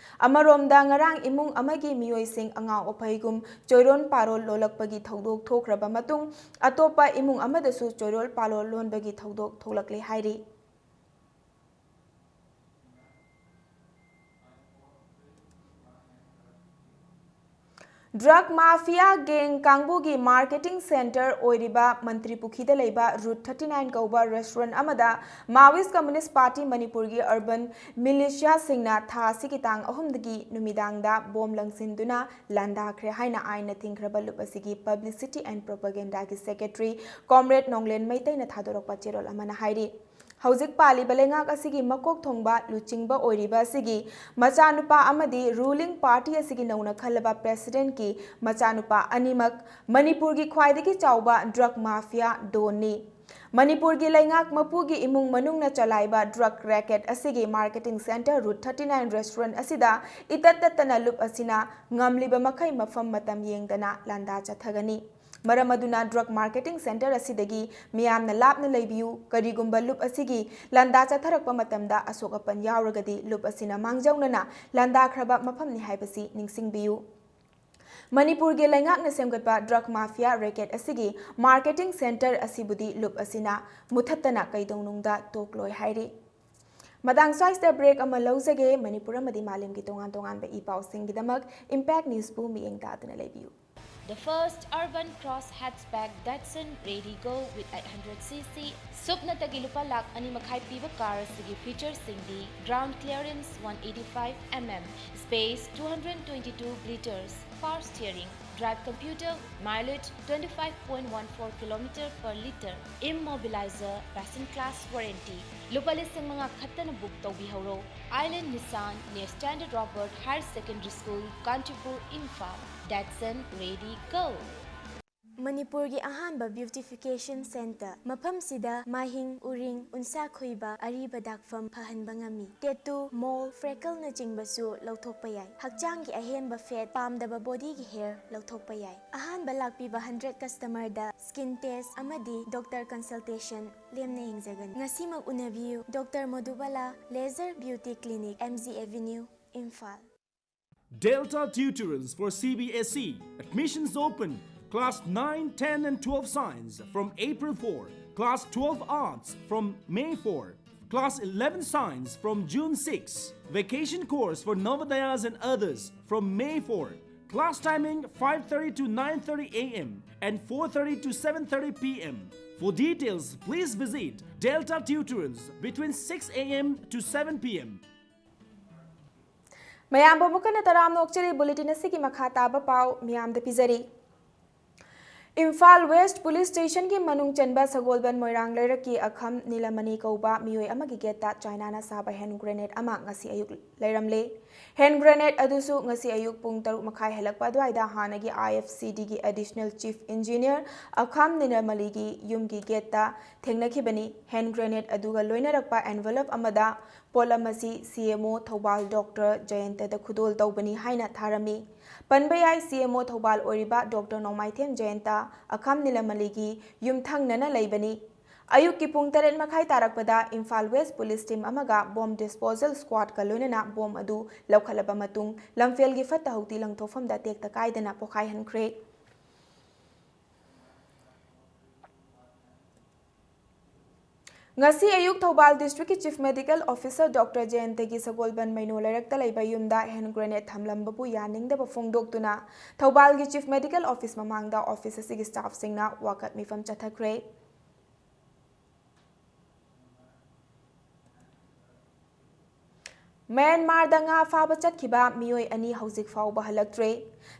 ꯑꯃꯔꯣꯝꯗ, ꯉꯔꯥꯡ ꯏꯃꯨꯡ ꯑꯃꯒꯤ ꯃꯤꯑꯣꯏꯁꯤꯡ ꯑꯉꯥꯎ ꯑꯐꯩꯒꯨꯝ ꯆꯣꯏꯔꯣꯟ ꯄꯥꯔꯣꯜ ꯂꯣꯜꯂꯛꯄꯒꯤ ꯊꯧꯗꯣꯛ ꯊꯣꯛꯈ꯭ꯔꯕ ꯃꯇꯨꯡ, ꯑꯇꯣꯞꯄ ꯏꯃꯨꯡ ꯑꯃꯗꯁꯨ ꯆꯣꯏꯔꯣꯜ ꯄꯥꯔꯣꯜ ꯂꯣꯟꯕꯒꯤ ꯊꯧꯗꯣꯛ ꯊꯣꯛꯂꯛꯂꯦ ꯍꯥꯏꯔꯤ꯫ Drug mafia gang ꯀꯥꯡꯕꯨꯒꯤ marketing centre ꯑꯣꯏꯔꯤꯕ ꯃꯟꯇ꯭ꯔꯤ ꯄꯨꯈ꯭ꯔꯤꯗ ꯂꯩꯕ Route thirty nine ꯀꯧꯕ restaurant ꯑꯃꯗ Maoist Communist Party ꯃꯅꯤꯄꯨꯔꯒꯤ urban militiaꯁꯤꯡꯅ ꯊꯥ ꯑꯁꯤꯒꯤ ꯇꯥꯡ ꯑꯍꯨꯝꯗꯒꯤ ꯅꯨꯃꯤꯗꯥꯡꯗ ꯕꯣꯝ ꯂꯪꯁꯤꯟꯗꯨꯅ ꯂꯥꯟꯗꯥꯈ꯭ꯔꯦ ꯍꯥꯏꯅ ꯑꯥꯏꯟꯅ ꯊꯤꯡꯈ꯭ꯔꯕ ꯂꯨꯞ ꯑꯁꯤꯒꯤ publicity and propagandaꯒꯤ secretary Comrade ꯅꯣꯡꯂꯦꯟ ꯃꯩꯇꯩꯅ ꯊꯥꯗꯣꯔꯛꯄ ꯆꯦꯔꯣꯜ ꯑꯃꯅ ꯍꯥꯏꯔꯤ꯫ ꯍꯧꯖꯤꯛ ꯄꯥꯜꯂꯤꯕ ꯂꯩꯉꯥꯛ ꯑꯁꯤꯒꯤ ꯃꯀꯣꯛ ꯊꯣꯡꯕ ꯂꯨꯆꯤꯡꯕ ꯑꯣꯏꯔꯤꯕ ꯑꯁꯤꯒꯤ ꯃꯆꯥꯅꯨꯄꯥ ꯑꯃꯗꯤ ruling party ꯑꯁꯤꯒꯤ ꯅꯧꯅ ꯈꯜꯂꯕ presidentꯀꯤ ꯃꯆꯥꯅꯨꯄꯥ ꯑꯅꯤꯃꯛ ꯃꯅꯤꯄꯨꯔꯒꯤ ꯈ꯭ꯋꯥꯏꯗꯒꯤ ꯆꯥꯎꯕ drug mafia donꯅꯤ꯫ ꯃꯅꯤꯄꯨꯔꯒꯤ ꯂꯩꯉꯥꯛ ꯃꯄꯨꯒꯤ ꯏꯃꯨꯡ ꯃꯅꯨꯡꯅ ꯆꯂꯥꯏꯕ drug racket ꯑꯁꯤꯒꯤ marketing centre Route thirty nine restaurant ꯑꯁꯤꯗ ꯏꯇꯠ ꯇꯠꯇꯅ ꯂꯨꯞ ꯑꯁꯤꯅ ꯉꯝꯂꯤꯕ ꯃꯈꯩ ꯃꯐꯝ ꯃꯇꯝ ꯌꯦꯡꯗꯅ ꯂꯥꯟꯗꯥ ꯆꯠꯊꯒꯅꯤ꯫ ꯃꯔꯝ ꯑꯗꯨꯅ drug marketing centre ꯑꯁꯤꯗꯒꯤ ꯃꯤꯌꯥꯝꯅ ꯂꯥꯞꯅ ꯂꯩꯕꯤꯌꯨ꯫ ꯀꯔꯤꯒꯨꯝꯕ ꯂꯨꯞ ꯑꯁꯤꯒꯤ ꯂꯥꯟꯗꯥ ꯆꯠꯊꯔꯛꯄ ꯃꯇꯝꯗ ꯑꯁꯣꯛ ꯑꯄꯟ ꯌꯥꯎꯔꯒꯗꯤ ꯂꯨꯞ ꯑꯁꯤꯅ ꯃꯥꯡꯖꯧꯅꯅ ꯂꯥꯟꯗꯥꯈ꯭ꯔꯕ ꯃꯐꯝꯅꯤ ꯍꯥꯏꯕꯁꯤ ꯅꯤꯡꯁꯤꯡꯕꯤꯌꯨ꯫ ꯃꯅꯤꯄꯨꯔꯒꯤ ꯂꯩꯉꯥꯛꯅ ꯁꯦꯝꯒꯠꯄ drug mafia racket ꯑꯁꯤꯒꯤ marketing centre ꯑꯁꯤꯕꯨꯗꯤ ꯂꯨꯞ ꯑꯁꯤꯅ ꯃꯨꯊꯠꯇꯅ ꯀꯩꯗꯧꯅꯨꯡꯗ ꯇꯣꯛꯂꯣꯏ ꯍꯥꯏꯔꯤ꯫ ꯃꯇꯥꯡ ꯁ꯭ꯋꯥꯏꯁꯤꯗ break ꯑꯃ ꯂꯧꯖꯒꯦ꯫ ꯃꯅꯤꯄꯨꯔ ꯑꯃꯗꯤ ꯃꯥꯂꯦꯝꯒꯤ ꯇꯣꯉꯥꯟ ꯇꯣꯉꯥꯟꯕ ꯏ ꯄꯥꯎꯁꯤꯡꯒꯤꯗꯃꯛ Impact Newsꯄꯨ ꯃꯤꯠꯌꯦꯡ ꯇꯥꯗꯨꯅ ꯂꯩꯕꯤꯌꯨ꯫ The first urban cross hatchback Datsun Redi Go with eight hundred C C, ꯁꯨꯞꯅꯇꯒꯤ ꯂꯨꯄꯥ ꯂꯥꯈ ꯑꯅꯤ ꯃꯈꯥꯏ ꯄꯤꯕ car ꯑꯁꯤꯒꯤ featureꯁꯤꯡꯗꯤ: ground clearance one eighty five mm, space two hundred twenty two litres, power steering, drive computer, mileage twenty five point one four kilometer per litre, immobilizer, passenger class warranty꯫ ꯂꯨꯄꯥ ꯂꯤꯁꯤꯡ ꯃꯉꯥ ꯈꯛꯇꯅ book ꯇꯧꯕꯤꯍꯧꯔꯣ꯫ Island Nissan near Standard Robert Higher Secondary School, Kanchipur, Imphal. Datsun, ready, go! ꯃꯅꯤꯄꯨꯔꯒꯤ ꯑꯍꯥꯟꯕ beautification centre꯫ ꯃꯐꯝꯁꯤꯗ ꯃꯥꯏꯍꯤꯡ, ꯎꯔꯤꯡ, ꯎꯟꯁꯥ ꯈꯨꯏꯕ, ꯑꯔꯤꯕ ꯗꯥꯛꯐꯝ ꯐꯍꯟꯕ ꯉꯝꯃꯤ꯫ Tattoo, mole, freckleꯅꯆꯤꯡꯕꯁꯨ ꯂꯧꯊꯣꯛꯄ ꯌꯥꯏ꯫ ꯍꯛꯆꯥꯡꯒꯤ ꯑꯍꯦꯟꯕ fat, ꯄꯥꯝꯗꯕ bodyꯒꯤ hair ꯂꯧꯊꯣꯛꯄ ꯌꯥꯏ꯫ ꯑꯍꯥꯟꯕ ꯂꯥꯛꯄꯤꯕ hundred customerꯗ skin test ꯑꯃꯗꯤ doctor consultation ꯂꯦꯝꯅ ꯌꯦꯡꯖꯒꯅꯤ꯫ ꯉꯁꯤꯃꯛ ꯎꯅꯕꯤꯌꯨ꯫ Doctor ꯃꯣꯗꯨꯕꯥꯂꯥ Laser Beauty Clinic, M G Avenue, Imphal. Delta Tutorials for C B S E. Admissions open. Class nine, ten and twelve Science from April four. Class twelve Arts from May four. Class eleven Science from June six. Vacation course for Navodayas and others from May four. Class timing five thirty to nine thirty a m and four thirty to seven thirty p m. For details, please visit Delta Tutorials between six a m to seven p m. ꯃꯌꯥꯝꯕꯨ ꯑꯃꯨꯛ ꯍꯟꯅ ꯇꯔꯥꯝꯅ ꯑꯣꯛꯆꯔꯤ꯫ Bulletin ꯑꯁꯤꯒꯤ ꯃꯈꯥ ꯇꯥꯕ ꯄꯥꯎ ꯃꯤꯌꯥꯝꯗ ꯄꯤꯖꯔꯤ꯫ ꯏꯝꯐꯥꯜ West Police Stationꯒꯤ ꯃꯅꯨꯡ ꯆꯟꯕ ꯁꯒꯣꯜꯕꯟ ꯃꯣꯏꯔꯥꯡ ꯂꯩꯔꯛꯀꯤ ꯑꯈꯝ ꯅꯤꯂꯃꯅꯤ ꯀꯧꯕ ꯃꯤꯑꯣꯏ ꯑꯃꯒꯤ gateꯇ Chinaꯅ ꯁꯥꯕ hand grenade ꯑꯃ ꯉꯁꯤ ꯑꯌꯨꯛ ꯂꯩꯔꯝꯂꯦ꯫ Hand grenade ꯑꯗꯨꯁꯨ ꯉꯁꯤ ꯑꯌꯨꯛ ꯄꯨꯡ ꯇꯔꯨꯛ ꯃꯈꯥꯏ ꯍꯦꯜꯂꯛꯄ ꯑꯗꯨꯋꯥꯏꯗ ꯍꯥꯟꯅꯒꯤ I F C Dꯒꯤ Additional Chief Engineer ꯑꯈꯝ ꯅꯤꯂꯃꯅꯤꯒꯤ ꯌꯨꯝꯒꯤ gateꯇ ꯊꯦꯡꯅꯈꯤꯕꯅꯤ꯫ Hand grenade ꯑꯗꯨꯒ ꯂꯣꯏꯅꯔꯛꯄ envelope ꯑꯃꯗ ꯄꯣꯠꯂꯝ ꯑꯁꯤ C M O Thoubal Doctor ꯖꯌꯟꯇꯗ ꯈꯨꯗꯣꯜ ꯇꯧꯕꯅꯤ ꯍꯥꯏꯅ ꯊꯥꯔꯝꯃꯤ꯫ ꯄꯟꯕ ꯌꯥꯏ, C M O ꯊꯧꯕꯥꯜ ꯑꯣꯏꯔꯤꯕ Doctor ꯅꯣꯡꯃꯥꯏꯊꯦꯝ ꯖꯌꯟꯇ ꯑꯈꯝ ꯅꯤꯂꯃꯅꯤꯒꯤ ꯌꯨꯝꯊꯪꯅꯅ ꯂꯩꯕꯅꯤ꯫ ꯑꯌꯨꯛꯀꯤ ꯄꯨꯡ ꯇꯔꯦꯠ ꯃꯈꯥꯏ ꯇꯥꯔꯛꯄꯗ ꯏꯝꯐꯥꯜ West Police Team ꯑꯃꯒ bomb disposal squadꯀ ꯂꯣꯏꯅꯅ bomb ꯑꯗꯨ ꯂꯧꯈꯠꯂꯕ ꯃꯇꯨꯡ ꯂꯝꯐꯦꯜꯒꯤ ꯐꯠꯇ ꯍꯥꯎꯗꯤ ꯂꯪꯊꯣꯛꯐꯝꯗ ꯇꯦꯛꯇ ꯀꯥꯏꯗꯅ ꯄꯣꯈꯥꯏꯍꯟꯈ꯭ꯔꯦ꯫ ꯉꯁꯤ ꯑꯌꯨꯛ Thoubal Districtꯀꯤ Chief Medical Officer Doctor ꯖꯌꯟꯇꯒꯤ ꯁꯒꯣꯜꯕꯟ ꯃꯩꯅꯣ ꯂꯩꯔꯛꯇ ꯂꯩꯕ ꯌꯨꯝꯗ hand grenade ꯊꯝꯂꯝꯕꯕꯨ ꯌꯥꯅꯤꯡꯗꯕ ꯐꯣꯡꯗꯣꯛꯇꯨꯅ ꯊꯧꯕꯥꯜꯒꯤ Chief Medical Office ꯃꯃꯥꯡꯗ office ꯑꯁꯤꯒꯤ staffꯁꯤꯡꯅ ꯋꯥꯀꯠ ꯃꯤꯐꯝ ꯆꯠꯊꯈ꯭ꯔꯦ꯫ ꯃ꯭ꯌꯥꯟꯃꯥꯔꯗ ꯉꯥ ꯐꯥꯕ ꯆꯠꯈꯤꯕ ꯃꯤꯑꯣꯏ ꯑꯅꯤ ꯍꯧꯖꯤꯛ ꯐꯥꯎꯕ ꯍꯜꯂꯛꯇ꯭ꯔꯦ꯫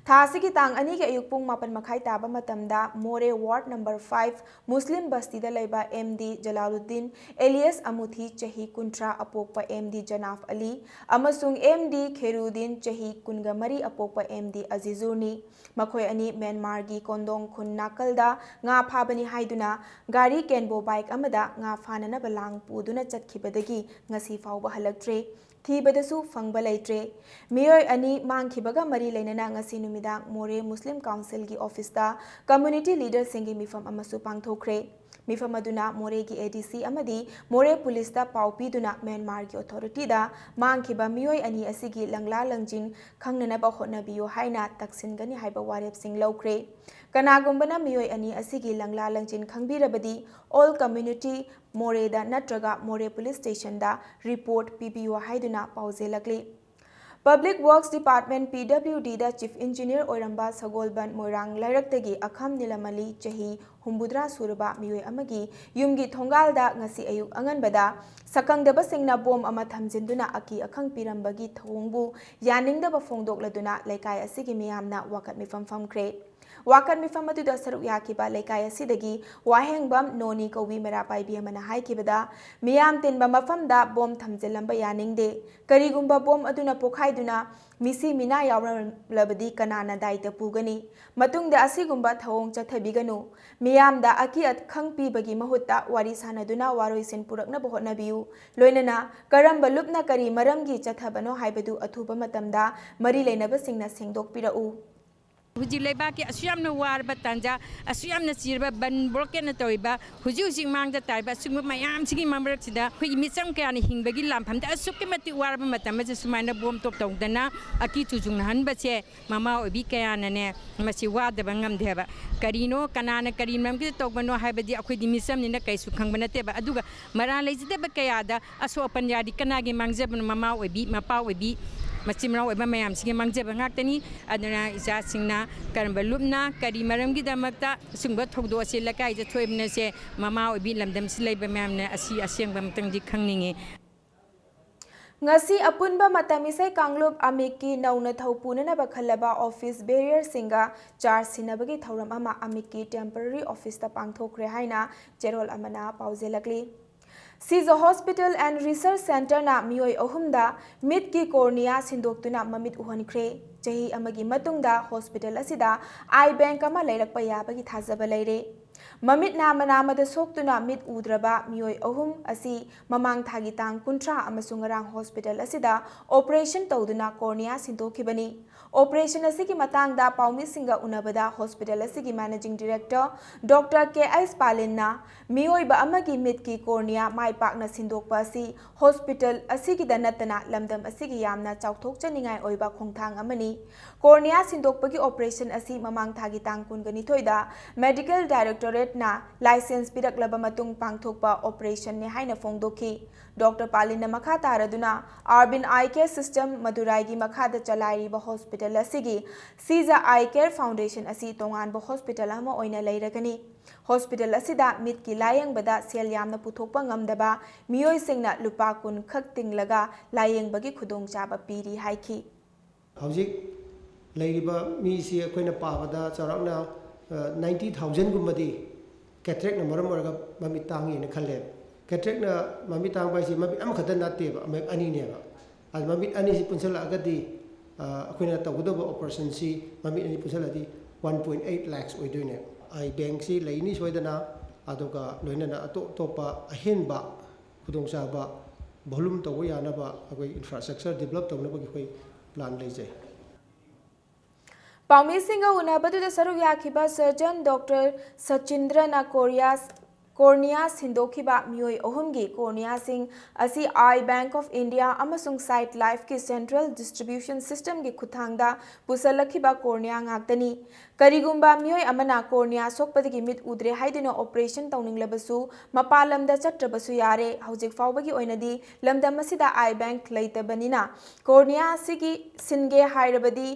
ꯊꯥ ꯑꯁꯤꯒꯤ ꯇꯥꯡ ꯑꯅꯤꯒꯤ ꯑꯌꯨꯛ ꯄꯨꯡ ꯃꯥꯄꯟ ꯃꯈꯥꯏ ꯇꯥꯕ ꯃꯇꯝꯗ ꯃꯣꯔꯦ ꯋꯥꯔꯗ ꯅꯝꯕꯔ ꯐꯥꯏꯚ ꯃꯨꯁꯂꯤꯝ ꯕꯁꯇꯤꯗ ꯂꯩꯕ ꯑꯦꯝ ꯗꯤ ꯖꯂꯥꯂꯨꯗꯤꯟ ꯑꯦꯂꯤꯌꯁ ꯑꯃꯨꯊꯤ ꯆꯍꯤ ꯀꯨꯟꯊ꯭ꯔꯥ ꯑꯄꯣꯛꯄ ꯑꯦꯝ ꯗꯤ ꯖꯅꯥꯐ ꯑꯂꯤ ꯑꯃꯁꯨꯡ ꯑꯦꯝ ꯗꯤ ꯈꯦꯔꯨꯗꯤꯟ ꯆꯍꯤ ꯀꯨꯟꯒ ꯃꯔꯤ ꯑꯄꯣꯛꯄ ꯑꯦꯝ ꯗꯤ ꯑꯖꯤꯖꯨꯔꯅꯤ꯫ ꯃꯈꯣꯏ ꯑꯅꯤ ꯃ꯭ꯌꯥꯟꯃꯥꯔꯒꯤ ꯀꯣꯟꯗꯣꯡ ꯈꯨꯟ ꯅꯥꯀꯜꯗ ꯉꯥ ꯐꯥꯕꯅꯤ ꯍꯥꯏꯗꯨꯅ ꯒꯥꯔꯤ ꯀꯦꯟꯕꯣ ꯕꯥꯏꯛ ꯑꯃꯗ ꯉꯥ ꯐꯥꯅꯅꯕ ꯂꯥꯡ ꯄꯨꯗꯨꯅ ꯆꯠꯈꯤꯕꯗꯒꯤ ꯉꯁꯤ ꯐꯥꯎꯕ ꯍꯜꯂꯛꯇ꯭ꯔꯦ꯫ ꯊꯤꯕꯗꯁꯨ ꯐꯪꯕ ꯂꯩꯇ꯭ꯔꯦ꯫ ꯃꯤꯑꯣꯏ ꯑꯅꯤ ꯃꯥꯡꯈꯤꯕꯒ ꯃꯔꯤ ꯂꯩꯅꯅ ꯉꯁꯤ ꯅꯨꯃꯤꯗꯥꯡ ꯃꯣꯔꯦ ꯃꯨꯁꯂꯤꯝ ꯀꯥꯎꯟꯁꯤꯜꯒꯤ ꯑꯣꯐꯤꯁꯇ ꯀꯝꯃ꯭ꯌꯨꯅꯤꯇꯤ ꯂꯤꯗꯔꯁꯤꯡꯒꯤ ꯃꯤꯐꯝ ꯑꯃꯁꯨ ꯄꯥꯡꯊꯣꯛꯈ꯭ꯔꯦ꯫ ꯃꯤꯐꯝ ꯑꯗꯨꯅ ꯃꯣꯔꯦꯒꯤ ꯑꯦ ꯗꯤ ꯁꯤ ꯑꯃꯗꯤ ꯃꯣꯔꯦ ꯄꯨꯂꯤꯁꯇ ꯄꯥꯎ ꯄꯤꯗꯨꯅ ꯃ꯭ꯌꯥꯟꯃꯥꯔꯒꯤ ꯑꯣꯊꯣꯔꯤꯇꯤꯗ ꯃꯥꯡꯈꯤꯕ ꯃꯤꯑꯣꯏ ꯑꯅꯤ ꯑꯁꯤꯒꯤ ꯂꯪꯂꯥ ꯂꯪꯖꯤꯟ ꯈꯪꯅꯅꯕ ꯍꯣꯠꯅꯕꯤꯌꯨ ꯍꯥꯏꯅ ꯇꯛꯁꯤꯟꯒꯅꯤ ꯍꯥꯏꯕ ꯋꯥꯔꯦꯞꯁꯤꯡ ꯂꯧꯈ꯭ꯔꯦ꯫ ꯀꯅꯥꯒꯨꯝꯕꯅ ꯃꯤꯑꯣꯏ ꯑꯅꯤ ꯑꯁꯤꯒꯤ ꯂꯪꯂꯥ ꯂꯪꯖꯤꯟ ꯈꯪꯕꯤꯔꯕꯗꯤ ꯑꯣꯜ ꯀꯝꯃ꯭ꯌꯨꯅꯤꯇꯤ ꯃꯣꯔꯦꯗ ꯅꯠꯇ꯭ꯔꯒ ꯃꯣꯔꯦ ꯄꯨꯂꯤꯁ ꯁ꯭ꯇꯦꯁꯟꯗ ꯔꯤꯄꯣꯔꯠ ꯄꯤꯕꯤꯌꯨ ꯍꯥꯏꯗꯨꯅ ꯄꯥꯎꯖꯦꯜꯂꯛꯂꯤ꯫ ꯄꯕ꯭ꯂꯤꯛ ꯋꯔꯛꯁ ꯗꯤꯄꯥꯔꯠꯃꯦꯟ, ꯄꯤ ꯗꯕ꯭ꯂꯤꯌꯨ ꯗꯤꯗ ꯆꯤꯐ ꯏꯟꯖꯤꯅꯤꯌꯔ ꯑꯣꯏꯔꯝꯕ ꯁꯒꯣꯜꯕꯟ ꯃꯣꯏꯔꯥꯡ ꯂꯩꯔꯛꯇꯒꯤ ꯑꯈꯝ ꯅꯤꯂꯃꯂꯤ ꯆꯍꯤ ꯍꯨꯝꯐꯨꯇꯔꯥ ꯁꯨꯔꯕ ꯃꯤꯑꯣꯏ ꯑꯃꯒꯤ ꯌꯨꯝꯒꯤ ꯊꯣꯡꯒꯥꯜꯗ ꯉꯁꯤ ꯑꯌꯨꯛ ꯑꯉꯟꯕꯗ ꯁꯛꯈꯪꯗꯕꯁꯤꯡꯅ ꯕꯣꯝ ꯑꯃ ꯊꯝꯖꯤꯟꯗꯨꯅ ꯑꯀꯤ ꯑꯈꯪ ꯄꯤꯔꯝꯕꯒꯤ ꯊꯧꯑꯣꯡꯕꯨ ꯌꯥꯅꯤꯡꯗꯕ ꯐꯣꯡꯗꯣꯛꯂꯗꯨꯅ ꯂꯩꯀꯥꯏ ꯑꯁꯤꯒꯤ ꯃꯤꯌꯥꯝꯅ ꯋꯥꯀꯠ ꯃꯤꯐꯝ ꯐꯝꯈ꯭ꯔꯦ꯫ ꯋꯥꯀꯠ ꯃꯤꯐꯝ ꯑꯗꯨꯗ ꯁꯔꯨꯛ ꯌꯥꯈꯤꯕ ꯂꯩꯀꯥꯏ ꯑꯁꯤꯗꯒꯤ ꯋꯥꯍꯦꯡꯕꯝ ꯅꯣꯅꯤ ꯀꯧꯕꯤ ꯃꯩꯔꯥ ꯄꯥꯏꯕꯤ ꯑꯃꯅ ꯍꯥꯏꯈꯤꯕꯗ, ꯃꯤꯌꯥꯝ ꯇꯤꯟꯕ ꯃꯐꯝꯗ ꯕꯣꯝ ꯊꯝꯖꯤꯜꯂꯝꯕ ꯌꯥꯅꯤꯡꯗꯦ꯫ ꯀꯔꯤꯒꯨꯝꯕ ꯕꯣꯝ ꯑꯗꯨꯅ ꯄꯣꯈꯥꯏꯗꯨꯅ ꯃꯤꯁꯤ ꯃꯤꯅꯥ ꯌꯥꯎꯔꯝꯂꯕꯗꯤ ꯀꯅꯥꯅ ꯗꯥꯏꯇ ꯄꯨꯒꯅꯤ? ꯃꯇꯨꯡꯗ ꯑꯁꯤꯒꯨꯝꯕ ꯊꯧꯑꯣꯡ ꯆꯠꯊꯕꯤꯒꯅꯨ꯫ ꯃꯤꯌꯥꯝꯗ ꯑꯀꯤ ꯑꯈꯪ ꯄꯤꯕꯒꯤ ꯃꯍꯨꯠꯇ ꯋꯥꯔꯤ ꯁꯥꯅꯗꯨꯅ ꯋꯥꯔꯣꯏꯁꯤꯟ ꯄꯨꯔꯛꯅꯕ ꯍꯣꯠꯅꯕꯤꯌꯨ꯫ ꯂꯣꯏꯅꯅ ꯀꯔꯝꯕ ꯂꯨꯞꯅ ꯀꯔꯤ ꯃꯔꯝꯒꯤ ꯆꯠꯊꯕꯅꯣ ꯍꯥꯏꯕꯗꯨ ꯑꯊꯨꯕ ꯃꯇꯝꯗ ꯃꯔꯤ ꯂꯩꯅꯕꯁꯤꯡꯅ ꯁꯦꯡꯗꯣꯛꯄꯤꯔꯛꯎ꯫ ꯍꯧꯖꯤꯛ ꯂꯩꯕꯥꯛꯀꯤ ꯑꯁꯨꯛ ꯌꯥꯝꯅ ꯋꯥꯔꯕ ꯇꯥꯟꯖꯥ, ꯑꯁꯨꯛ ꯌꯥꯝꯅ ꯆꯤꯔꯕ ꯕꯟ ꯕ꯭ꯂꯣꯀꯦꯠꯅ ꯇꯧꯔꯤꯕ, ꯍꯧꯖꯤꯛ ꯍꯧꯖꯤꯛ ꯃꯥꯡꯗ ꯇꯥꯔꯤꯕ ꯑꯁꯤꯒꯨꯝꯕ ꯃꯌꯥꯝꯁꯤꯒꯤ ꯃꯔꯛꯁꯤꯗ ꯑꯩꯈꯣꯏꯒꯤ ꯃꯤꯆꯝ ꯀꯌꯥꯅ ꯍꯤꯡꯕꯒꯤ ꯂꯥꯟꯐꯝꯗ ꯑꯁꯨꯛꯀꯤ ꯃꯇꯤꯛ ꯋꯥꯔꯕ ꯃꯇꯝ ꯑꯁꯤꯗ ꯁꯨꯃꯥꯏꯅ ꯕꯣꯝ ꯇꯣꯞ ꯇꯧꯗꯅ ꯑꯀꯤ ꯇꯨꯖꯨꯡꯅꯍꯟꯕꯁꯦ ꯃꯃꯥ ꯑꯣꯏꯕꯤ ꯀꯌꯥꯅꯅꯦ, ꯃꯁꯤ ꯋꯥꯗꯕ ꯉꯝꯗꯦ ꯍꯥꯏꯕ꯫ ꯀꯔꯤꯅꯣ, ꯀꯅꯥꯅ ꯀꯔꯤ ꯃꯔꯝꯒꯤꯗ ꯇꯧꯕꯅꯣ ꯍꯥꯏꯕꯗꯤ ꯑꯩꯈꯣꯏꯗꯤ ꯃꯤꯆꯝꯅꯤꯅ ꯀꯩꯁꯨ ꯈꯪꯕ ꯅꯠꯇꯦꯕ꯫ ꯑꯗꯨꯒ ꯃꯔꯥꯜ ꯂꯩꯖꯗꯕ ꯀꯌꯥꯗ ꯑꯁꯣꯛ ꯑꯄꯟ ꯌꯥꯔꯗꯤ ꯀꯅꯥꯒꯤ ꯃꯥꯡꯖꯕꯅꯣ? ꯃꯃꯥ ꯑꯣꯏꯕꯤ, ꯃꯄꯥ ꯑꯣꯏꯕꯤ, ꯃꯆꯤꯟ ꯃꯅꯥꯎ ꯑꯣꯏꯕ ꯃꯌꯥꯝꯁꯤꯒꯤ ꯃꯥꯡꯖꯕ ꯉꯥꯛꯇꯅꯤ꯫ ꯑꯗꯨꯅ ꯏꯆꯥꯁꯤꯡꯅ ꯀꯔꯝꯕ ꯂꯨꯞꯅ ꯀꯔꯤ ꯃꯔꯝꯒꯤꯗꯃꯛꯇ ꯑꯁꯤꯒꯨꯝꯕ ꯊꯧꯗꯣꯛ ꯑꯁꯤ ꯂꯩꯀꯥꯏꯗ ꯊꯣꯛꯏꯕꯅꯣꯁꯦ ꯃꯃꯥ ꯑꯣꯏꯕꯤ, ꯂꯝꯗꯝꯁꯤ ꯂꯩꯕ ꯃꯌꯥꯝꯅ ꯑꯁꯤ ꯑꯁꯦꯡꯕ ꯑꯃꯇꯪꯗꯤ ꯈꯪꯅꯤꯡꯉꯤ꯫ ꯉꯁꯤ ꯑꯄꯨꯟꯕ ꯃꯇꯝ ꯏꯁꯩ ꯀꯥꯡꯂꯨꯞ ꯑꯃꯤꯛꯀꯤ ꯅꯧꯅ ꯊꯧ ꯄꯨꯅꯅꯕ ꯈꯜꯂꯕ office bearerꯁꯤꯡꯒ charge ꯁꯤꯟꯅꯕꯒꯤ ꯊꯧꯔꯝ ꯑꯃ ꯑꯃꯤꯛꯀꯤ temporary officeꯇ ꯄꯥꯡꯊꯣꯛꯈ꯭ꯔꯦ ꯍꯥꯏꯅ ꯆꯦꯔꯣꯜ ꯑꯃꯅ ꯄꯥꯎꯖꯦꯜꯂꯛꯂꯤ꯫ Sija Hospital and Research Centreꯅ ꯃꯤꯑꯣꯏ ꯑꯍꯨꯝꯗ ꯃꯤꯠꯀꯤ cornea ꯁꯤꯟꯗꯣꯛꯇꯨꯅ ꯃꯃꯤꯠ ꯎꯍꯟꯈ꯭ꯔꯦ꯫ ꯆꯍꯤ ꯑꯃꯒꯤ ꯃꯇꯨꯡꯗ hospital ꯑꯁꯤꯗ eye bank ꯑꯃ ꯂꯩꯔꯛꯄ ꯌꯥꯕꯒꯤ ꯊꯥꯖꯕ ꯂꯩꯔꯦ꯫ ꯃꯃꯤꯠ ꯅꯥꯃ ꯅꯥꯃꯗ ꯁꯣꯛꯇꯨꯅ ꯃꯤꯠ ꯎꯗ꯭ꯔꯕ ꯃꯤꯑꯣꯏ ꯑꯍꯨꯝ ꯑꯁꯤ ꯃꯃꯥꯡ ꯊꯥꯒꯤ ꯇꯥꯡ ꯀꯨꯟꯊ꯭ꯔꯥ ꯑꯃꯁꯨꯡ ꯉꯔꯥꯡ hospital ꯑꯁꯤꯗ operation ꯇꯧꯗꯨꯅ cornea ꯁꯤꯟꯗꯣꯛꯈꯤꯕꯅꯤ꯫ Operation ꯑꯁꯤꯒꯤ ꯃꯇꯥꯡꯗ ꯄꯥꯎꯃꯤꯁꯤꯡꯒ ꯎꯅꯕꯗ hospital ꯑꯁꯤꯒꯤ managing director Doctor ꯀꯦ ꯑꯩꯆ ꯄꯥꯂꯤꯟꯅ ꯃꯤꯑꯣꯏꯕ ꯑꯃꯒꯤ ꯃꯤꯠꯀꯤ cornea ꯃꯥꯏ ꯄꯥꯛꯅ ꯁꯤꯟꯗꯣꯛꯄ ꯑꯁꯤ hospital ꯑꯁꯤꯒꯤꯗ ꯅꯠꯇꯅ ꯂꯝꯗꯝ ꯑꯁꯤꯒꯤ ꯌꯥꯝꯅ ꯆꯥꯎꯊꯣꯛꯆꯅꯤꯡꯉꯥꯏ ꯑꯣꯏꯕ ꯈꯣꯡꯊꯥꯡ ꯑꯃꯅꯤ꯫ Cornea ꯁꯤꯟꯗꯣꯛꯄꯒꯤ operation ꯑꯁꯤ ꯃꯃꯥꯡ ꯊꯥꯒꯤ ꯇꯥꯡ ꯀꯨꯟꯒ ꯅꯤꯊꯣꯏꯗ Medical Directorateꯅ license ꯄꯤꯔꯛꯂꯕ ꯃꯇꯨꯡ ꯄꯥꯡꯊꯣꯛꯄ operationꯅꯤ ꯍꯥꯏꯅ ꯐꯣꯡꯗꯣꯛꯈꯤ꯫ Doctor ꯄꯥꯂꯤꯟꯅ ꯃꯈꯥ ꯇꯥꯔꯗꯨꯅ, Arvind Eye Care System ꯃꯗꯨꯔꯥꯏꯒꯤ ꯃꯈꯥꯗ ꯆꯂꯥꯏꯔꯤꯕ hospital ꯑꯁꯤꯒꯤ Sija Eye Care Foundation ꯑꯁꯤ ꯇꯣꯉꯥꯟꯕ hospital ꯑꯃ ꯑꯣꯏꯅ ꯂꯩꯔꯒꯅꯤ꯫ Hospital ꯑꯁꯤꯗ ꯃꯤꯠꯀꯤ ꯂꯥꯌꯦꯡꯕꯗ ꯁꯦꯜ ꯌꯥꯝꯅ ꯄꯨꯊꯣꯛꯄ ꯉꯝꯗꯕ ꯃꯤꯑꯣꯏꯁꯤꯡꯅ ꯂꯨꯄꯥ ꯀꯨꯟ ꯈꯛ ꯇꯤꯡꯂꯒ ꯂꯥꯌꯦꯡꯕꯒꯤ ꯈꯨꯗꯣꯡꯆꯥꯕ ꯄꯤꯔꯤ ꯍꯥꯏꯈꯤ꯫ ꯍꯧꯖꯤꯛ ꯂꯩꯔꯤꯕ ꯃꯤꯁꯤ ꯑꯩꯈꯣꯏꯅ ꯄꯥꯕꯗ ꯆꯥꯎꯔꯥꯛꯅ ninety thousandꯒꯨꯝꯕꯗꯤ cataractꯅ ꯃꯔꯝ ꯑꯣꯏꯔꯒ ꯃꯃꯤꯠ ꯇꯥꯡꯉꯦꯅ ꯈꯜꯂꯦ꯫ Cataractꯅ ꯃꯃꯤꯠ ꯇꯥꯡꯕ ꯍꯥꯏꯁꯤ ꯃꯃꯤꯠ ꯑꯃꯈꯛꯇ ꯅꯠꯇꯦꯕ, ꯃꯃꯤꯠ ꯑꯅꯤꯅꯦꯕ꯫ ꯑꯗꯨ ꯃꯃꯤꯠ ꯑꯅꯤꯁꯤ ꯄꯨꯟꯁꯤꯜꯂꯛꯑꯒꯗꯤ ꯑꯩꯈꯣꯏꯅ ꯇꯧꯒꯗꯕ operationꯁꯤ ꯃꯃꯤꯠ ꯑꯅꯤ ꯄꯨꯟꯁꯤꯜꯂꯗꯤ one point eight lakhs ꯑꯣꯏꯗꯣꯏꯅꯦ꯫ Eye bankꯁꯤ ꯂꯩꯅꯤ ꯁꯣꯏꯗꯅ, ꯑꯗꯨꯒ ꯂꯣꯏꯅꯅ ꯑꯇꯣꯞ ꯑꯇꯣꯞꯄ ꯑꯍꯦꯟꯕ ꯈꯨꯗꯣꯡꯆꯥꯕ volume ꯇꯧꯕ ꯌꯥꯅꯕ ꯑꯩꯈꯣꯏ infrastructure develop ꯇꯧꯅꯕꯒꯤ ꯑꯩꯈꯣꯏ plan ꯂꯩꯖꯩ꯫ ꯄꯥꯎꯃꯤꯁꯤꯡꯒ ꯎꯅꯕꯗꯨꯗ ꯁꯔꯨꯛ ꯌꯥꯈꯤꯕ surgeon Doctor ꯁꯆꯤꯟꯗ꯭ꯔꯅ cornea cornea ꯁꯤꯟꯗꯣꯛꯈꯤꯕ ꯃꯤꯑꯣꯏ ꯑꯍꯨꯝꯒꯤ corneaꯁꯤꯡ ꯑꯁꯤ Eye Bank of India ꯑꯃꯁꯨꯡ Sight Lifeꯀꯤ central distribution systemꯒꯤ ꯈꯨꯠꯊꯥꯡꯗ ꯄꯨꯁꯜꯂꯛꯈꯤꯕ cornea ꯉꯥꯛꯇꯅꯤ꯫ ꯀꯔꯤꯒꯨꯝꯕ ꯃꯤꯑꯣꯏ ꯑꯃꯅ cornea ꯁꯣꯛꯄꯗꯒꯤ ꯃꯤꯠ ꯎꯗ꯭ꯔꯦ ꯍꯥꯏꯗꯨꯅ operation ꯇꯧꯅꯤꯡꯂꯕꯁꯨ ꯃꯄꯥꯟ ꯂꯝꯗ ꯆꯠꯇ꯭ꯔꯕꯁꯨ ꯌꯥꯔꯦ꯫ ꯍꯧꯖꯤꯛ ꯐꯥꯎꯕꯒꯤ ꯑꯣꯏꯅꯗꯤ ꯂꯝꯗꯝ ꯑꯁꯤꯗ eye bank ꯂꯩꯇꯕꯅꯤꯅ cornea ꯑꯁꯤꯒꯤ ꯁꯤꯟꯒꯦ ꯍꯥꯏꯔꯕꯗꯤ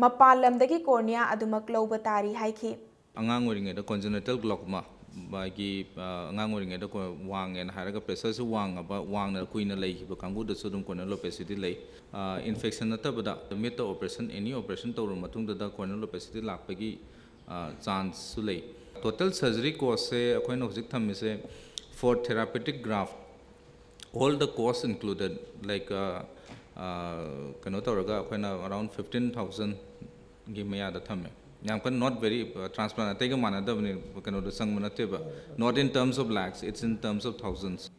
ꯃꯄꯥꯟ ꯂꯝꯗꯒꯤ cornea ꯑꯗꯨꯃꯛ ꯂꯧꯕ ꯇꯥꯔꯤ ꯍꯥꯏꯈꯤ꯫ ꯑꯉꯥꯡ ꯑꯣꯏꯔꯤꯉꯩꯗ congenital glaucoma ꯃꯥꯒꯤ ꯑꯉꯥꯡ ꯑꯣꯏꯔꯤꯉꯩꯗ ꯋꯥꯡꯉꯦꯅ ꯍꯥꯏꯔꯒ ꯄ꯭ꯔꯦꯁꯔꯁꯨ ꯋꯥꯡꯉꯕ, ꯋꯥꯡꯅ ꯀꯨꯏꯅ ꯂꯩꯈꯤꯕ ꯀꯥꯡꯕꯨꯗꯁꯨ ꯑꯗꯨꯝ corneal opacity ꯂꯩ꯫ ꯏꯟꯐꯦꯛꯁꯟ ꯅꯠꯇꯕꯗ ꯃꯤꯠꯇ ꯑꯣꯄꯔꯦꯁꯟ, ꯑꯦꯅꯤ ꯑꯣꯄꯔꯦꯁꯟ ꯇꯧꯔꯕ ꯃꯇꯨꯡꯗꯨꯗ corneal opacity ꯂꯥꯛꯄꯒꯤ ꯆꯥꯟꯁꯁꯨ ꯂꯩ꯫ ꯇꯣꯇꯦꯜ ꯁꯔꯖꯔꯤ ꯀꯣꯁꯁꯦ ꯑꯩꯈꯣꯏꯅ ꯍꯧꯖꯤꯛ ꯊꯝꯃꯤꯁꯦ, for therapeutic graft, all the cost included, like, ꯀꯩꯅꯣ ꯇꯧꯔꯒ ꯑꯩꯈꯣꯏꯅ around fifteen thousand ꯒꯤ ꯃꯌꯥꯗ ꯊꯝꯃꯦ꯫ ꯌꯥꯝ ꯀꯟꯅ, not very, transplant ꯑꯇꯩꯒ ꯃꯥꯟꯅꯗꯕꯅꯤ, ꯀꯩꯅꯣꯗ ꯆꯪꯕ ꯅꯠꯇꯦꯕ, not in terms of lakhs, it's in terms of thousands.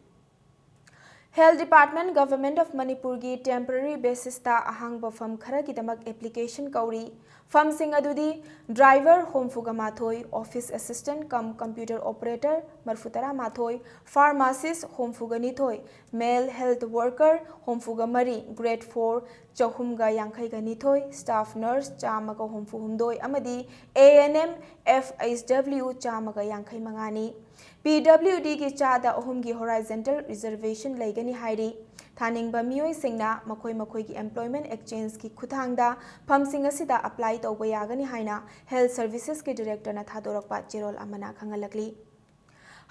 Health Department, Government of ꯃꯅꯤꯄꯨꯔꯒꯤ temporary basisꯇ ꯑꯍꯥꯡꯕ ꯐꯝ ꯈꯔꯒꯤꯗꯃꯛ application ꯀꯧꯔꯤ꯫ ꯐꯝꯁꯤꯡ ꯑꯗꯨꯗꯤ driver ꯍꯨꯝꯐꯨꯒ ꯃꯥꯊꯣꯏ, office assistant cum computer operator ꯃꯔꯤꯐꯨꯇꯔꯥ ꯃꯥꯊꯣꯏ, pharmacist ꯍꯨꯝꯐꯨꯒ ꯅꯤꯊꯣꯏ, male health worker ꯍꯨꯝꯐꯨꯒ ꯃꯔꯤ, grade four ꯆꯍꯨꯝꯒ ꯌꯥꯡꯈꯩꯒ ꯅꯤꯊꯣꯏ, staff nurse ꯆꯥꯝꯃꯒ ꯍꯨꯝꯐꯨ ꯍꯨꯝꯗꯣꯏ ꯑꯃꯗꯤ A N M F H W ꯆꯥꯝꯃꯒ ꯌꯥꯡꯈꯩ ꯃꯉꯥꯅꯤ꯫ P W Dꯒꯤ ꯆꯥꯗ ꯑꯍꯨꯝꯒꯤ horizontal reservation ꯂꯩꯒꯅꯤ ꯍꯥꯏꯔꯤ꯫ ꯊꯥꯅꯤꯡꯕ ꯃꯤꯑꯣꯏꯁꯤꯡꯅ ꯃꯈꯣꯏ ꯃꯈꯣꯏꯒꯤ employment exchangeꯀꯤ ꯈꯨꯠꯊꯥꯡꯗ ꯐꯝꯁꯤꯡ ꯑꯁꯤꯗ apply ꯇꯧꯕ ꯌꯥꯒꯅꯤ ꯍꯥꯏꯅ Health Servicesꯀꯤ directorꯅ ꯊꯥꯗꯣꯔꯛꯄ ꯆꯦꯔꯣꯜ ꯑꯃꯅ ꯈꯪꯍꯜꯂꯛꯂꯤ꯫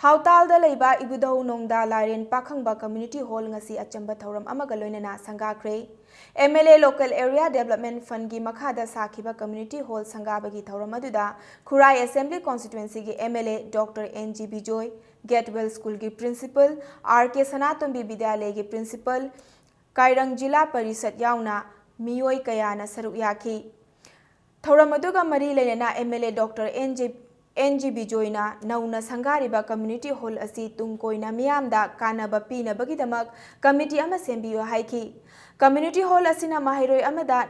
ꯍꯥꯎꯇꯥꯜꯗ ꯂꯩꯕ ꯏꯕꯨꯙꯧ ꯅꯣꯡꯗꯥ ꯂꯥꯏꯔꯦꯟ ꯄꯥꯈꯪꯕ community hall ꯉꯁꯤ ꯑꯆꯝꯕ ꯊꯧꯔꯝ ꯑꯃꯒ ꯂꯣꯏꯅꯅ ꯁꯪꯒꯥꯈ꯭ꯔꯦ꯫ M L A Local Area Development Fundꯀꯤ ꯃꯈꯥꯗ ꯁꯥꯈꯤꯕ community hall ꯁꯪꯒꯥꯕꯒꯤ ꯊꯧꯔꯝ ꯑꯗꯨꯗ ꯈꯨꯔꯥꯏ Assembly Constituencyꯒꯤ M L A Doctor N G Bijoy, Gatewell Schoolꯒꯤ Principal, R K Sanatombi ꯕꯤꯗ꯭ꯌꯥꯂꯌꯒꯤ Principal, ꯀꯥꯏꯔꯪ ꯖꯤꯂꯥ ꯄꯔꯤꯁꯠ ꯌꯥꯎꯅ ꯃꯤꯑꯣꯏ ꯀꯌꯥꯅ ꯁꯔꯨꯛ ꯌꯥꯈꯤ꯫ ꯊꯧꯔꯝ ꯑꯗꯨꯒ ꯃꯔꯤ ꯂꯩꯅꯅ M L A Doctor N G ꯕꯤꯖꯣꯏꯅ ꯅꯧꯅ ꯁꯪꯒꯥꯔꯤꯕ community hall ꯑꯁꯤ ꯇꯨꯡ ꯀꯣꯏꯅ ꯃꯤꯌꯥꯝꯗ ꯀꯥꯟꯅꯕ ꯄꯤꯅꯕꯒꯤꯗꯃꯛ committee ꯑꯃ ꯁꯦꯝꯕꯤꯌꯨ ꯍꯥꯏꯈꯤ꯫ Community hall ꯑꯁꯤꯅ ꯃꯍꯩꯔꯣꯏ ꯑꯃꯗ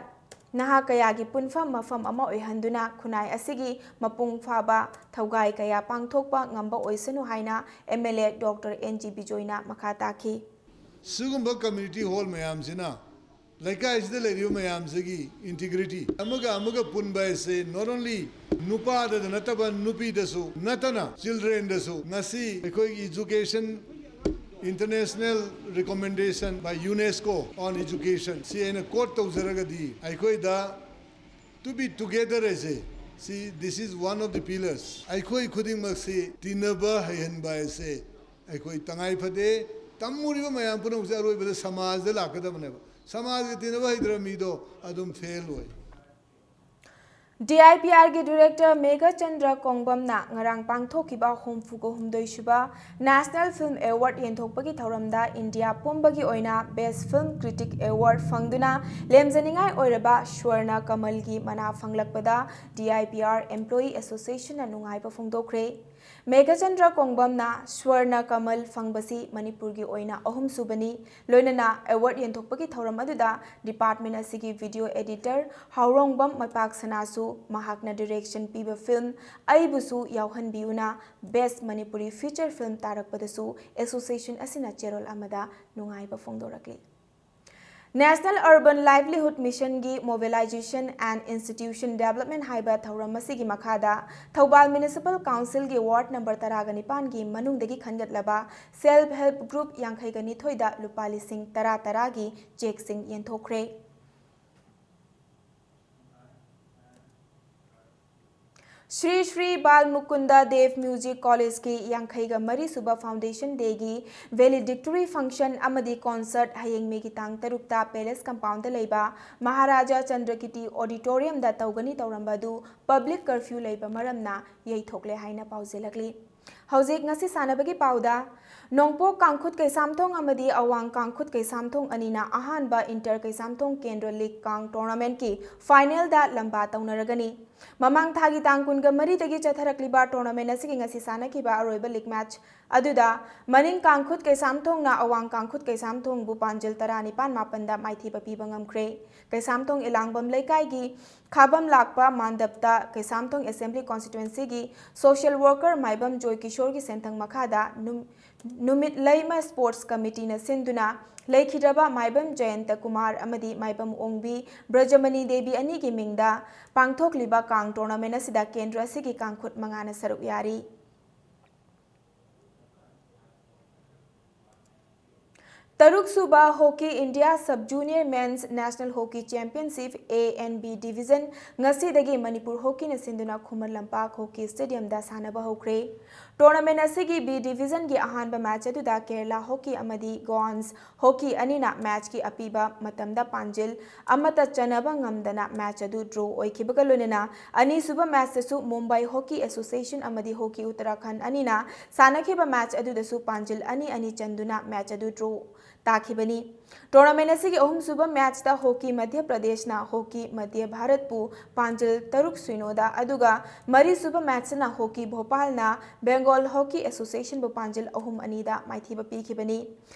ꯅꯍꯥ ꯀꯌꯥꯒꯤ ꯄꯨꯟꯐꯝ ꯃꯐꯝ ꯑꯃ ꯑꯣꯏꯍꯟꯗꯨꯅ ꯈꯨꯟꯅꯥꯏ ꯑꯁꯤꯒꯤ ꯃꯄꯨꯡ ꯐꯥꯕ ꯊꯧꯒꯥꯏ ꯀꯌꯥ ꯄꯥꯡꯊꯣꯛꯄ ꯉꯝꯕ ꯑꯣꯏꯁꯅꯨ ꯍꯥꯏꯅ M L A Doctor N G ꯕꯤꯖꯣꯏꯅ ꯃꯈꯥ ꯇꯥꯈꯤ꯫ ꯁꯤꯒꯨꯝꯕ community hall ꯃꯌꯥꯝꯁꯤꯅ ꯂꯩꯀꯥꯏꯁꯤꯗ ꯂꯩꯔꯤꯕ ꯃꯌꯥꯝꯁꯤꯒꯤ integrity, ꯑꯃꯒ ꯑꯃꯒ ꯄꯨꯟꯕ ꯍꯥꯏꯁꯦ not only ꯅꯨꯄꯥꯗꯗ ꯅꯠꯇꯕ ꯅꯨꯄꯤꯗꯁꯨ ꯅꯠꯇꯅ childrenꯗꯁꯨ꯫ ꯉꯁꯤ ꯑꯩꯈꯣꯏꯒꯤ education, International Recommendation by UNESCO on Education ꯁꯤ ꯑꯩꯅ quote ꯇꯧꯖꯔꯒꯗꯤ, ꯑꯩꯈꯣꯏꯗ to be together ꯍꯥꯏꯁꯦ ꯁꯤ, this is one of the pillars. ꯑꯩꯈꯣꯏ ꯈꯨꯗꯤꯡꯃꯛꯁꯤ ꯇꯤꯟꯅꯕ ꯍꯩꯍꯟꯕ ꯍꯥꯏꯁꯦ ꯑꯩꯈꯣꯏ ꯇꯉꯥꯏ ꯐꯗꯦ꯫ ꯇꯝꯃꯨꯔꯤꯕ ꯃꯌꯥꯝ ꯄꯨꯝꯅꯃꯛꯁꯦ ꯑꯔꯣꯏꯕꯗ ꯁꯃꯥꯖꯗ ꯂꯥꯛꯀꯗꯕꯅꯦꯕ꯫ ꯁꯃꯥꯖꯒ ꯇꯤꯟꯅꯕ ꯍꯩꯇ꯭ꯔꯕ ꯃꯤꯗꯣ ꯑꯗꯨꯝ ꯐꯦꯜ ꯑꯣꯏ꯫ DIPRꯒꯤ Director ꯃꯦꯘꯆꯟꯗ꯭ꯔ ꯀꯣꯡꯕꯝꯅ ꯉꯔꯥꯡ ꯄꯥꯡꯊꯣꯛꯈꯤꯕ ꯍꯨꯝꯐꯨꯒ ꯍꯨꯝꯗꯣꯏ ꯁꯨꯕ National Film Award ꯌꯦꯟꯊꯣꯛꯄꯒꯤ ꯊꯧꯔꯝꯗ ꯏꯟꯗꯤꯌꯥ ꯄꯨꯝꯕꯒꯤ ꯑꯣꯏꯅ Best Film Critic Award ꯐꯪꯗꯨꯅ ꯂꯦꯝꯖꯅꯤꯡꯉꯥꯏ ꯑꯣꯏꯔꯕ ꯁ꯭ꯋꯔꯅ ꯀꯃꯜꯒꯤ ꯃꯅꯥ ꯐꯪꯂꯛꯄꯗ DIPR Employee Associationꯅ ꯅꯨꯡꯉꯥꯏꯕ ꯐꯣꯡꯗꯣꯛꯈ꯭ꯔꯦ꯫ ꯃꯦꯘꯆꯟꯗ꯭ꯔ ꯀꯣꯡꯕꯝꯅ ꯁ꯭ꯋꯔꯅ ꯀꯃꯜ ꯐꯪꯕꯁꯤ ꯃꯅꯤꯄꯨꯔꯒꯤ ꯑꯣꯏꯅ ꯑꯍꯨꯝꯁꯨꯕꯅꯤ꯫ ꯂꯣꯏꯅꯅ award ꯌꯦꯟꯊꯣꯛꯄꯒꯤ ꯊꯧꯔꯝ ꯑꯗꯨꯗ department ꯑꯁꯤꯒꯤ video editor ꯍꯥꯎꯔꯣꯡꯕꯝ ꯃꯩꯄꯥꯛꯁꯅꯥꯁꯨ ꯃꯍꯥꯛꯅ direction ꯄꯤꯕ film ꯑꯩꯕꯨꯁꯨ ꯌꯥꯎꯍꯟꯕꯤꯌꯨꯅ Best Manipuri Feature Film ꯇꯥꯔꯛꯄꯗꯁꯨ association ꯑꯁꯤꯅ ꯆꯦꯔꯣꯜ ꯑꯃꯗ ꯅꯨꯡꯉꯥꯏꯕ ꯐꯣꯡꯗꯣꯔꯛꯂꯤ꯫ National Urban Livelihood Missionꯒꯤ Mobilization and Institution Development ꯍꯥꯏꯕ ꯊꯧꯔꯝ ꯑꯁꯤꯒꯤ ꯃꯈꯥꯗ ꯊꯧꯕꯥꯜ Municipal Councilꯒꯤ ward number ꯇꯔꯥꯒ ꯅꯤꯄꯥꯟꯒꯤ ꯃꯅꯨꯡꯗꯒꯤ ꯈꯟꯒꯠꯂꯕ self help group ꯌꯥꯡꯈꯩꯒ ꯅꯤꯊꯣꯏꯗ ꯂꯨꯄꯥ ꯂꯤꯁꯤꯡ ꯇꯔꯥ ꯇꯔꯥꯒꯤ chequeꯁꯤꯡ ꯌꯦꯟꯊꯣꯛꯈ꯭ꯔꯦ꯫ ꯁ꯭ꯔꯤ ꯁ꯭ꯔꯤ ꯕꯥꯜ ꯃꯨꯀꯨꯟꯗ ꯗꯦꯕ Music Collegeꯀꯤ ꯌꯥꯡꯈꯩꯒ ꯃꯔꯤ ꯁꯨꯕ Foundation Dayꯒꯤ valedictory function ꯑꯃꯗꯤ concert ꯍꯌꯦꯡ ꯃꯦꯒꯤ ꯇꯥꯡ ꯇꯔꯨꯛꯇ Palace Compoundꯗ ꯂꯩꯕ ꯃꯍꯥꯔꯥꯖꯥ ꯆꯟꯗ꯭ꯔꯀꯤꯇꯤ Auditoriumꯗ ꯇꯧꯒꯅꯤ ꯇꯧꯔꯝꯕ ꯑꯗꯨ public curfew ꯂꯩꯕ ꯃꯔꯝꯅ ꯌꯩꯊꯣꯛꯂꯦ ꯍꯥꯏꯅ ꯄꯥꯎ ꯆꯦꯜꯂꯛꯂꯤ꯫ ꯍꯧꯖꯤꯛ ꯉꯁꯤ ꯁꯥꯟꯅꯕꯒꯤ ꯄꯥꯎꯗ, ꯅꯣꯡꯄꯣꯛ ꯀꯥꯡꯈꯨꯠ ꯀꯩꯁꯥꯝꯊꯣꯡ ꯑꯃꯗꯤ ꯑꯋꯥꯡ ꯀꯥꯡꯈꯨꯠ ꯀꯩꯁꯥꯝꯊꯣꯡ ꯑꯅꯤꯅ ꯑꯍꯥꯟꯕ Inter ꯀꯩꯁꯥꯝꯊꯣꯡ ꯀꯦꯟꯗ꯭ꯔ League ꯀꯥꯡ tournamentꯀꯤ finalꯗ ꯂꯝꯕꯥ ꯇꯧꯅꯔꯒꯅꯤ꯫ ꯃꯃꯥꯡ ꯊꯥꯒꯤ ꯇꯥꯡ ꯀꯨꯟꯒ ꯃꯔꯤꯗꯒꯤ ꯆꯠꯊꯔꯛꯂꯤꯕ tournament ꯑꯁꯤꯒꯤ ꯉꯁꯤ ꯁꯥꯟꯅꯈꯤꯕ ꯑꯔꯣꯏꯕ league match ꯑꯗꯨꯗ ꯃꯅꯤꯡ ꯀꯥꯡꯈꯨꯠ ꯀꯩꯁꯥꯝꯊꯣꯡꯅ ꯑꯋꯥꯡ ꯀꯥꯡꯈꯨꯠ ꯀꯩꯁꯥꯝꯊꯣꯡꯕꯨ ꯄꯥꯟꯖꯜ ꯇꯔꯥꯅꯤꯄꯥꯟ ꯃꯥꯄꯟꯗ ꯃꯥꯏꯊꯤꯕ ꯄꯤꯕ ꯉꯝꯈ꯭ꯔꯦ꯫ ꯀꯩꯁꯥꯝꯊꯣꯡ ꯏꯂꯥꯡꯕꯝ ꯂꯩꯀꯥꯏꯒꯤ ꯈꯥꯕꯝ ꯂꯥꯛꯄ ꯃꯥꯟꯗꯞꯇ ꯀꯩꯁꯥꯝꯊꯣꯡ Assembly Constituencyꯒꯤ social worker ꯃꯥꯏꯕꯝ ꯖꯣꯏ ꯀꯤꯁꯣꯔꯒꯤ ꯁꯦꯟꯊꯪ ꯃꯈꯥꯗ ꯅꯨꯝ-, ꯅꯨꯃꯤꯠ ꯂꯩꯃ Sports Committeeꯅ ꯁꯤꯟꯗꯨꯅ ꯂꯩꯈꯤꯗ꯭ꯔꯕ ꯃꯥꯏꯕꯝ ꯖꯌꯟꯇ ꯀꯨꯃꯥꯔ ꯑꯃꯗꯤ ꯃꯥꯏꯕꯝ ꯑꯣꯡꯕꯤ ꯕ꯭ꯔꯖꯃꯅꯤ ꯗꯦꯕꯤ ꯑꯅꯤꯒꯤ ꯃꯤꯡꯗ ꯄꯥꯡꯊꯣꯛꯂꯤꯕ ꯀꯥꯡ tournament ꯑꯁꯤꯗ ꯀꯦꯟꯗ꯭ꯔ ꯑꯁꯤꯒꯤ ꯀꯥꯡꯈꯨꯠ ꯃꯉꯥꯅ ꯁꯔꯨꯛ ꯌꯥꯔꯤ꯫ ꯇꯔꯨꯛꯁꯨꯕ Hockey India Sub Junior Men's National Hockey Championship, A and B Division, ꯉꯁꯤꯗꯒꯤ ꯃꯅꯤꯄꯨꯔ ꯍꯣꯀꯤꯅ ꯁꯤꯟꯗꯨꯅ ꯈꯨꯃꯟ ꯂꯝꯄꯥꯛ ꯍꯣꯀꯤ ꯁ꯭ꯇꯦꯗꯤꯌꯝꯗ ꯁꯥꯟꯅꯕ ꯍꯧꯈ꯭ꯔꯦ꯫ Tournament ꯑꯁꯤꯒꯤ B Divisionꯒꯤ ꯑꯍꯥꯟꯕ match ꯑꯗꯨꯗ ꯀꯦꯔꯂꯥ ꯍꯣꯀꯤ ꯑꯃꯗꯤ ꯒꯣꯋꯥꯟꯁ ꯍꯣꯀꯤ ꯑꯅꯤꯅ matchꯀꯤ ꯑꯄꯤꯕ ꯃꯇꯝꯗ ꯄꯥꯟꯖꯤꯜ ꯑꯃꯠꯇ ꯆꯟꯅꯕ ꯉꯝꯗꯅ match ꯑꯗꯨ draw ꯑꯣꯏꯈꯤꯕꯒ ꯂꯣꯏꯅꯅ, ꯑꯅꯤꯁꯨꯕ matchꯇꯁꯨ ꯃꯨꯝꯕꯥꯏ ꯍꯣꯀꯤ ꯑꯦꯁꯣꯁꯤꯌꯦꯁꯟ ꯑꯃꯗꯤ ꯍꯣꯀꯤ ꯎꯠꯇꯔꯥꯈꯟꯗ ꯑꯅꯤꯅ ꯁꯥꯟꯅꯈꯤꯕ match ꯑꯗꯨꯗꯁꯨ ꯄꯥꯟꯖꯤꯜ ꯑꯅꯤ ꯑꯅꯤ ꯆꯟꯗꯨꯅ match ꯑꯗꯨ draw ꯇꯥꯈꯤꯕꯅꯤ꯫ Tournament ꯑꯁꯤꯒꯤ ꯑꯍꯨꯝꯁꯨꯕ matchꯇ ꯍꯣꯀꯤ ꯃꯙ꯭ꯌ ꯄ꯭ꯔꯗꯦꯁꯅ ꯍꯣꯀꯤ ꯃꯙ꯭ꯌ ꯚꯥꯔꯠꯄꯨ ꯄꯥꯟꯖꯤꯜ ꯇꯔꯨꯛ ꯁꯤꯅꯣꯗ, ꯑꯗꯨꯒ ꯃꯔꯤꯁꯨꯕ matchꯅ ꯍꯣꯀꯤ ꯚꯣꯄꯥꯜꯅ ꯕꯦꯡꯒꯣꯜ ꯍꯣꯀꯤ ꯑꯦꯁꯣꯁꯤꯌꯦꯁꯟꯕꯨ ꯄꯥꯟꯖꯤꯜ ꯑꯍꯨꯝ ꯑꯅꯤꯗ ꯃꯥꯏꯊꯤꯕ ꯄꯤꯈꯤꯕꯅꯤ꯫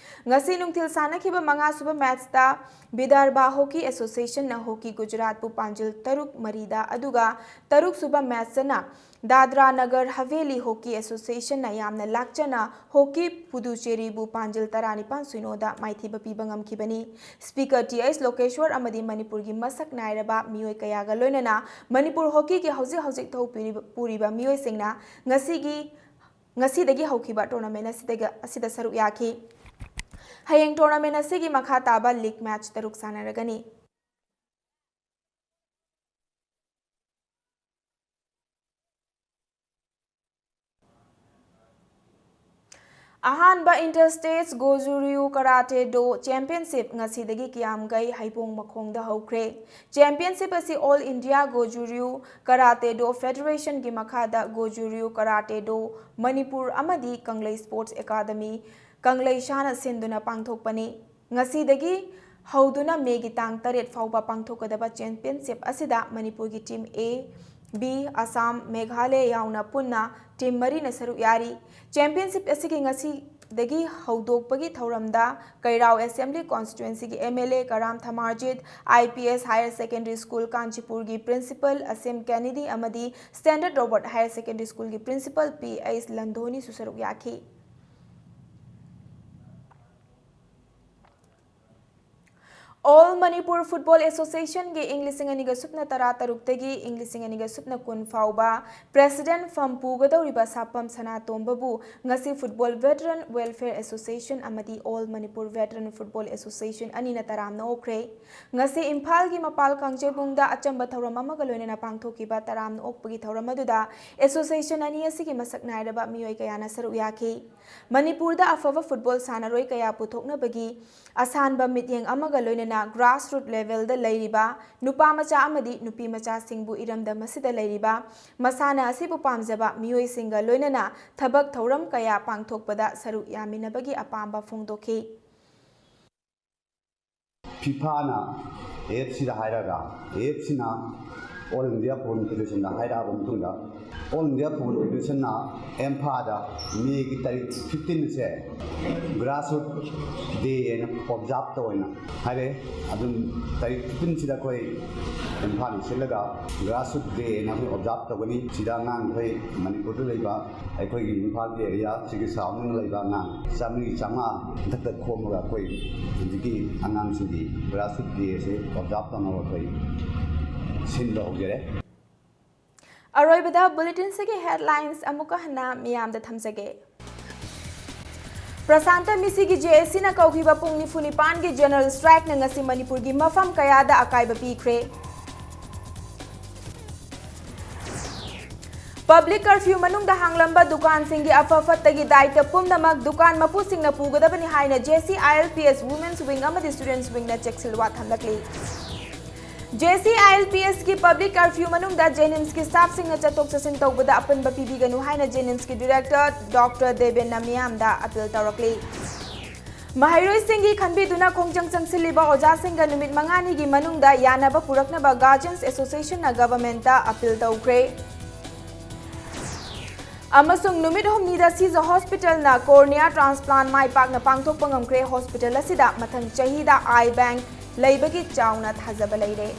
ꯉꯁꯤ ꯅꯨꯡꯊꯤꯜ ꯁꯥꯟꯅꯈꯤꯕ ꯃꯉꯥꯁꯨꯕ matchꯇ ꯕꯤꯗꯔꯚ ꯍꯣꯀꯤ ꯑꯦꯁꯣꯁꯤꯌꯦꯁꯟꯅ ꯍꯣꯀꯤ ꯒꯨꯖꯔꯥꯠꯄꯨ ꯄꯥꯟꯖꯤꯜ ꯇꯔꯨꯛ ꯃꯔꯤꯗ, ꯑꯗꯨꯒ ꯇꯔꯨꯛꯁꯨꯕ matchꯇꯅ ꯗꯥꯗ꯭ꯔꯥ ꯅꯒꯔ ꯍꯚꯦꯂꯤ ꯍꯣꯀꯤ ꯑꯦꯁꯣꯁꯤꯌꯦꯁꯟꯅ ꯌꯥꯝꯅ ꯂꯥꯛꯆꯅ ꯍꯣꯀꯤ ꯄꯨꯗꯨꯆꯦꯔꯤꯕꯨ ꯄꯥꯟꯖꯤꯜ ꯇꯔꯥꯅꯤꯄꯥꯟ ꯁꯤꯅꯣꯗ ꯃꯥꯏꯊꯤꯕ ꯄꯤꯕ ꯉꯝꯈꯤꯕꯅꯤ꯫ Speaker ꯇꯤ ꯑꯩꯆ ꯂꯣꯀꯦꯁ꯭ꯋꯔ ꯑꯃꯗꯤ ꯃꯅꯤꯄꯨꯔꯒꯤ ꯃꯁꯛ ꯅꯥꯏꯔꯕ ꯃꯤꯑꯣꯏ ꯀꯌꯥꯒ ꯂꯣꯏꯅꯅ ꯃꯅꯤꯄꯨꯔ ꯍꯣꯀꯤꯒꯤ ꯍꯧꯖꯤꯛ ꯍꯧꯖꯤꯛ ꯊꯧ ꯄꯨꯔꯤꯕ, ꯄꯨꯔꯤꯕ ꯃꯤꯑꯣꯏꯁꯤꯡꯅ ꯉꯁꯤꯒꯤ, ꯉꯁꯤꯗꯒꯤ ꯍꯧꯈꯤꯕ tournament ꯑꯁꯤꯗꯒ, ꯑꯁꯤꯗ ꯁꯔꯨꯛ ꯌꯥꯈꯤ꯫ ꯍꯌꯦꯡ tournament ꯑꯁꯤꯒꯤ ꯃꯈꯥ ꯇꯥꯕ league match ꯇꯔꯨꯛ ꯁꯥꯟꯅꯔꯒꯅꯤ꯫ ꯑꯍꯥꯟꯕ Inter States Goju-Ryu Karate Do Championship ꯉꯁꯤꯗꯒꯤ ꯀꯤꯌꯥꯝꯒꯩ ꯍꯩꯕꯣꯡ ꯃꯈꯣꯡꯗ ꯍꯧꯈ꯭ꯔꯦ꯫ Championship ꯑꯁꯤ All India Goju-Ryu Karate Do Federationꯒꯤ ꯃꯈꯥꯗ Goju-Ryu Karate Do ꯃꯅꯤꯄꯨꯔ ꯑꯃꯗꯤ ꯀꯪꯂꯩ Sports Academy ꯀꯪꯂꯩꯁꯥꯅ ꯁꯤꯟꯗꯨꯅ ꯄꯥꯡꯊꯣꯛꯄꯅꯤ꯫ ꯉꯁꯤꯗꯒꯤ ꯍꯧꯗꯨꯅ ꯃꯦꯒꯤ ꯇꯥꯡ ꯇꯔꯦꯠ ꯐꯥꯎꯕ ꯄꯥꯡꯊꯣꯛꯀꯗꯕ championship ꯑꯁꯤꯗ ꯃꯅꯤꯄꯨꯔꯒꯤ team A, B, Assam, Meghalaya ꯌꯥꯎꯅ ꯄꯨꯟꯅ team ꯃꯔꯤꯅ ꯁꯔꯨꯛ ꯌꯥꯔꯤ꯫ Championship ꯑꯁꯤꯒꯤ ꯉꯁꯤꯗꯒꯤ ꯍꯧꯗꯣꯛꯄꯒꯤ ꯊꯧꯔꯝꯗ ꯀꯩꯔꯥꯎ Assembly Constituencyꯒꯤ M L A Karam ꯊꯃꯥꯔꯖꯤꯠ, I P S Higher Secondary School ꯀꯥꯟꯆꯤꯄꯨꯔꯒꯤ Principal ꯑꯁꯤꯝ ꯀꯦꯅꯦꯗꯤ ꯑꯃꯗꯤ Standard Robert Higher Secondary Schoolꯒꯤ Principal P H ꯂꯟꯗꯣꯅꯤꯁꯨ ꯁꯔꯨꯛ ꯌꯥꯈꯤ꯫ All Manipur Football Association ꯒꯤ ꯏꯪ ꯂꯤꯁꯤꯡ ꯑꯅꯤꯒ ꯁꯨꯞꯅ ꯇꯔꯥ ꯇꯔꯨꯛꯇꯒꯤ ꯏꯪ ꯂꯤꯁꯤꯡ ꯑꯅꯤꯒ ꯁꯨꯞꯅ ꯀꯨꯟ ꯐꯥꯎꯕ President ꯐꯝ ꯄꯨꯒꯗꯧꯔꯤꯕ ꯁꯥꯄꯝ ꯁꯅꯥꯇꯣꯝꯕꯕꯨ ꯉꯁꯤ Football Veteran Welfare Association ꯑꯃꯗꯤ All Manipur Veteran Football Association ꯑꯅꯤꯅ ꯇꯔꯥꯝꯅ ꯑꯣꯛꯈ꯭ꯔꯦ꯫ ꯉꯁꯤ ꯏꯝꯐꯥꯜꯒꯤ ꯃꯄꯥꯜ ꯀꯥꯡꯖꯩꯕꯨꯡꯗ ꯑꯆꯝꯕ ꯊꯧꯔꯝ ꯑꯃꯒ ꯂꯣꯏꯅꯅ ꯄꯥꯡꯊꯣꯛꯈꯤꯕ ꯇꯔꯥꯝꯅ ꯑꯣꯛꯄꯒꯤ ꯊꯧꯔꯝ ꯑꯗꯨꯗ association ꯑꯅꯤ ꯑꯁꯤꯒꯤ ꯃꯁꯛ ꯅꯥꯏꯔꯕ ꯃꯤꯑꯣꯏ ꯀꯌꯥꯅ ꯁꯔꯨꯛ ꯌꯥꯈꯤ꯫ ꯃꯅꯤꯄꯨꯔꯗ ꯑꯐꯕ football ꯁꯥꯟꯅꯔꯣꯏ ꯀꯌꯥ ꯄꯨꯊꯣꯛꯅꯕꯒꯤ ꯑꯁꯥꯟꯕ ꯃꯤꯠꯌꯦꯡ ꯑꯃꯒ ꯂꯣꯏꯅꯅ grassroot level ꯗ ꯂꯩꯔꯤꯕ ꯅꯨꯄꯥ ꯃꯆꯥ ꯑꯃꯗꯤ ꯅꯨꯄꯤ ꯃꯆꯥꯁꯤꯡꯕꯨ ꯏꯔꯝꯗꯝ ꯑꯁꯤꯗ ꯂꯩꯔꯤꯕ ꯃꯁꯥꯟꯅ ꯑꯁꯤꯕꯨ ꯄꯥꯝꯖꯕ ꯃꯤꯑꯣꯏꯁꯤꯡꯒ ꯂꯣꯏꯅꯅ ꯊꯕꯛ ꯊꯧꯔꯝ ꯀꯌꯥ ꯄꯥꯡꯊꯣꯛꯄꯗ ꯁꯔꯨꯛ ꯌꯥꯃꯤꯟꯅꯕꯒꯤ ꯑꯄꯥꯝꯕ ꯐꯣꯡꯗꯣꯛꯈꯤ꯫ ꯐꯤꯐꯥꯅ ꯑꯦ ꯑꯦꯐ ꯁꯤꯗ ꯍꯥꯏꯔꯒ, ꯑꯦ ꯑꯦꯐ ꯁꯤꯅ All India Football Federationꯗ ꯍꯥꯏꯔꯛꯑꯕ ꯃꯇꯨꯡꯗ, All India Football Federationꯅ ꯏꯝꯐꯥꯜꯗ ꯃꯦꯒꯤ ꯇꯥꯔꯤꯛ fifteenꯁꯦ grassroot day ꯍꯥꯏꯅ observe ꯇꯧꯅ ꯍꯥꯏꯔꯦ꯫ ꯑꯗꯨꯝ ꯇꯥꯔꯤꯛ fifteenꯁꯤꯗ ꯑꯩꯈꯣꯏ ꯏꯝꯐꯥꯜꯗ ꯁꯤꯜꯂꯒ grassroot day ꯍꯥꯏꯅ ꯑꯩꯈꯣꯏ observe ꯇꯧꯒꯅꯤ꯫ ꯁꯤꯗ ꯑꯉꯥꯡ ꯑꯩꯈꯣꯏ ꯃꯅꯤꯄꯨꯔꯗ ꯂꯩꯕ ꯑꯩꯈꯣꯏꯒꯤ ꯏꯝꯐꯥꯜꯒꯤ area ꯁꯤꯒꯤ surrounding ꯂꯩꯕ ꯑꯉꯥꯡ ꯆꯥꯃꯔꯤ ꯆꯥꯝꯃꯉꯥ ꯃꯊꯛꯇ ꯈꯣꯝꯃꯒ ꯑꯩꯈꯣꯏ ꯍꯧꯖꯤꯛꯀꯤ ꯑꯉꯥꯡꯁꯤꯡꯒꯤ grassroot day ꯑꯁꯤ observe ꯇꯧꯅꯕ ꯑꯩꯈꯣꯏ ꯁꯤꯟꯕ ꯍꯧꯖꯔꯦ꯫ ꯑꯔꯣꯏꯕꯗ bulletinꯁꯤꯒꯤ headlines ꯑꯃꯨꯛꯀ ꯍꯟꯅ ꯃꯤꯌꯥꯝꯗ ꯊꯝꯖꯒꯦ꯫ ꯄ꯭ꯔꯁꯥꯟꯇ ꯃꯤꯁꯤꯒꯤ J A Cꯅ ꯀꯧꯈꯤꯕ ꯄꯨꯡ ꯅꯤꯐꯨ ꯅꯤꯄꯥꯟꯒꯤ general strikeꯅ ꯉꯁꯤ ꯃꯅꯤꯄꯨꯔꯒꯤ ꯃꯐꯝ ꯀꯌꯥꯗ ꯑꯀꯥꯏꯕ ꯄꯤꯈ꯭ꯔꯦ꯫ Public curfew ꯃꯅꯨꯡꯗ ꯍꯥꯡꯂꯝꯕ ꯗꯨꯀꯥꯟꯁꯤꯡꯒꯤ ꯑꯐ ꯐꯠꯇꯒꯤ ꯗꯥꯏꯇ ꯄꯨꯝꯅꯃꯛ ꯗꯨꯀꯥꯟ ꯃꯄꯨꯁꯤꯡꯅ ꯄꯨꯒꯗꯕꯅꯤ ꯍꯥꯏꯅ J C I L P S Women's Wing ꯑꯃꯗꯤ Students Wingꯅ ꯆꯦꯛꯁꯤꯜꯋꯥ ꯊꯝꯂꯛꯂꯤ꯫ J C I L P Sꯀꯤ public curfew ꯃꯅꯨꯡꯗ JNIMSꯀꯤ staffꯁꯤꯡꯅ ꯆꯠꯊꯣꯛ ꯆꯠꯁꯤꯟ ꯇꯧꯕꯗ ꯑꯄꯟꯕ ꯄꯤꯕꯤꯒꯅꯨ ꯍꯥꯏꯅ JNIMSꯀꯤ director Doctor ꯗꯦꯕꯦꯟꯅ ꯃꯤꯌꯥꯝꯗ appeal ꯇꯧꯔꯛꯂꯤ꯫ ꯃꯍꯩꯔꯣꯏꯁꯤꯡꯒꯤ ꯈꯟꯕꯤꯗꯨꯅ ꯈꯣꯡꯖꯪ ꯆꯪꯁꯤꯜꯂꯤꯕ ꯑꯣꯖꯥꯁꯤꯡꯒ ꯅꯨꯃꯤꯠ ꯃꯉꯥꯅꯤꯒꯤ ꯃꯅꯨꯡꯗ ꯌꯥꯅꯕ ꯄꯨꯔꯛꯅꯕ Guardians Associationꯅ governmentꯇ appeal ꯇꯧꯈ꯭ꯔꯦ꯫ ꯑꯃꯁꯨꯡ ꯅꯨꯃꯤꯠ ꯍꯨꯝꯅꯤꯗ Sija Hospitalꯅ cornea transplant ꯃꯥꯏ ꯄꯥꯛꯅ ꯄꯥꯡꯊꯣꯛꯄ ꯉꯝꯈ꯭ꯔꯦ꯫ Hospital ꯑꯁꯤꯗ ꯃꯊꯪ ꯆꯍꯤꯗ eye bank ꯂꯩꯕꯒꯤ ꯆꯥꯎꯅ ꯊꯥꯖꯕ ꯂꯩꯔꯦ꯫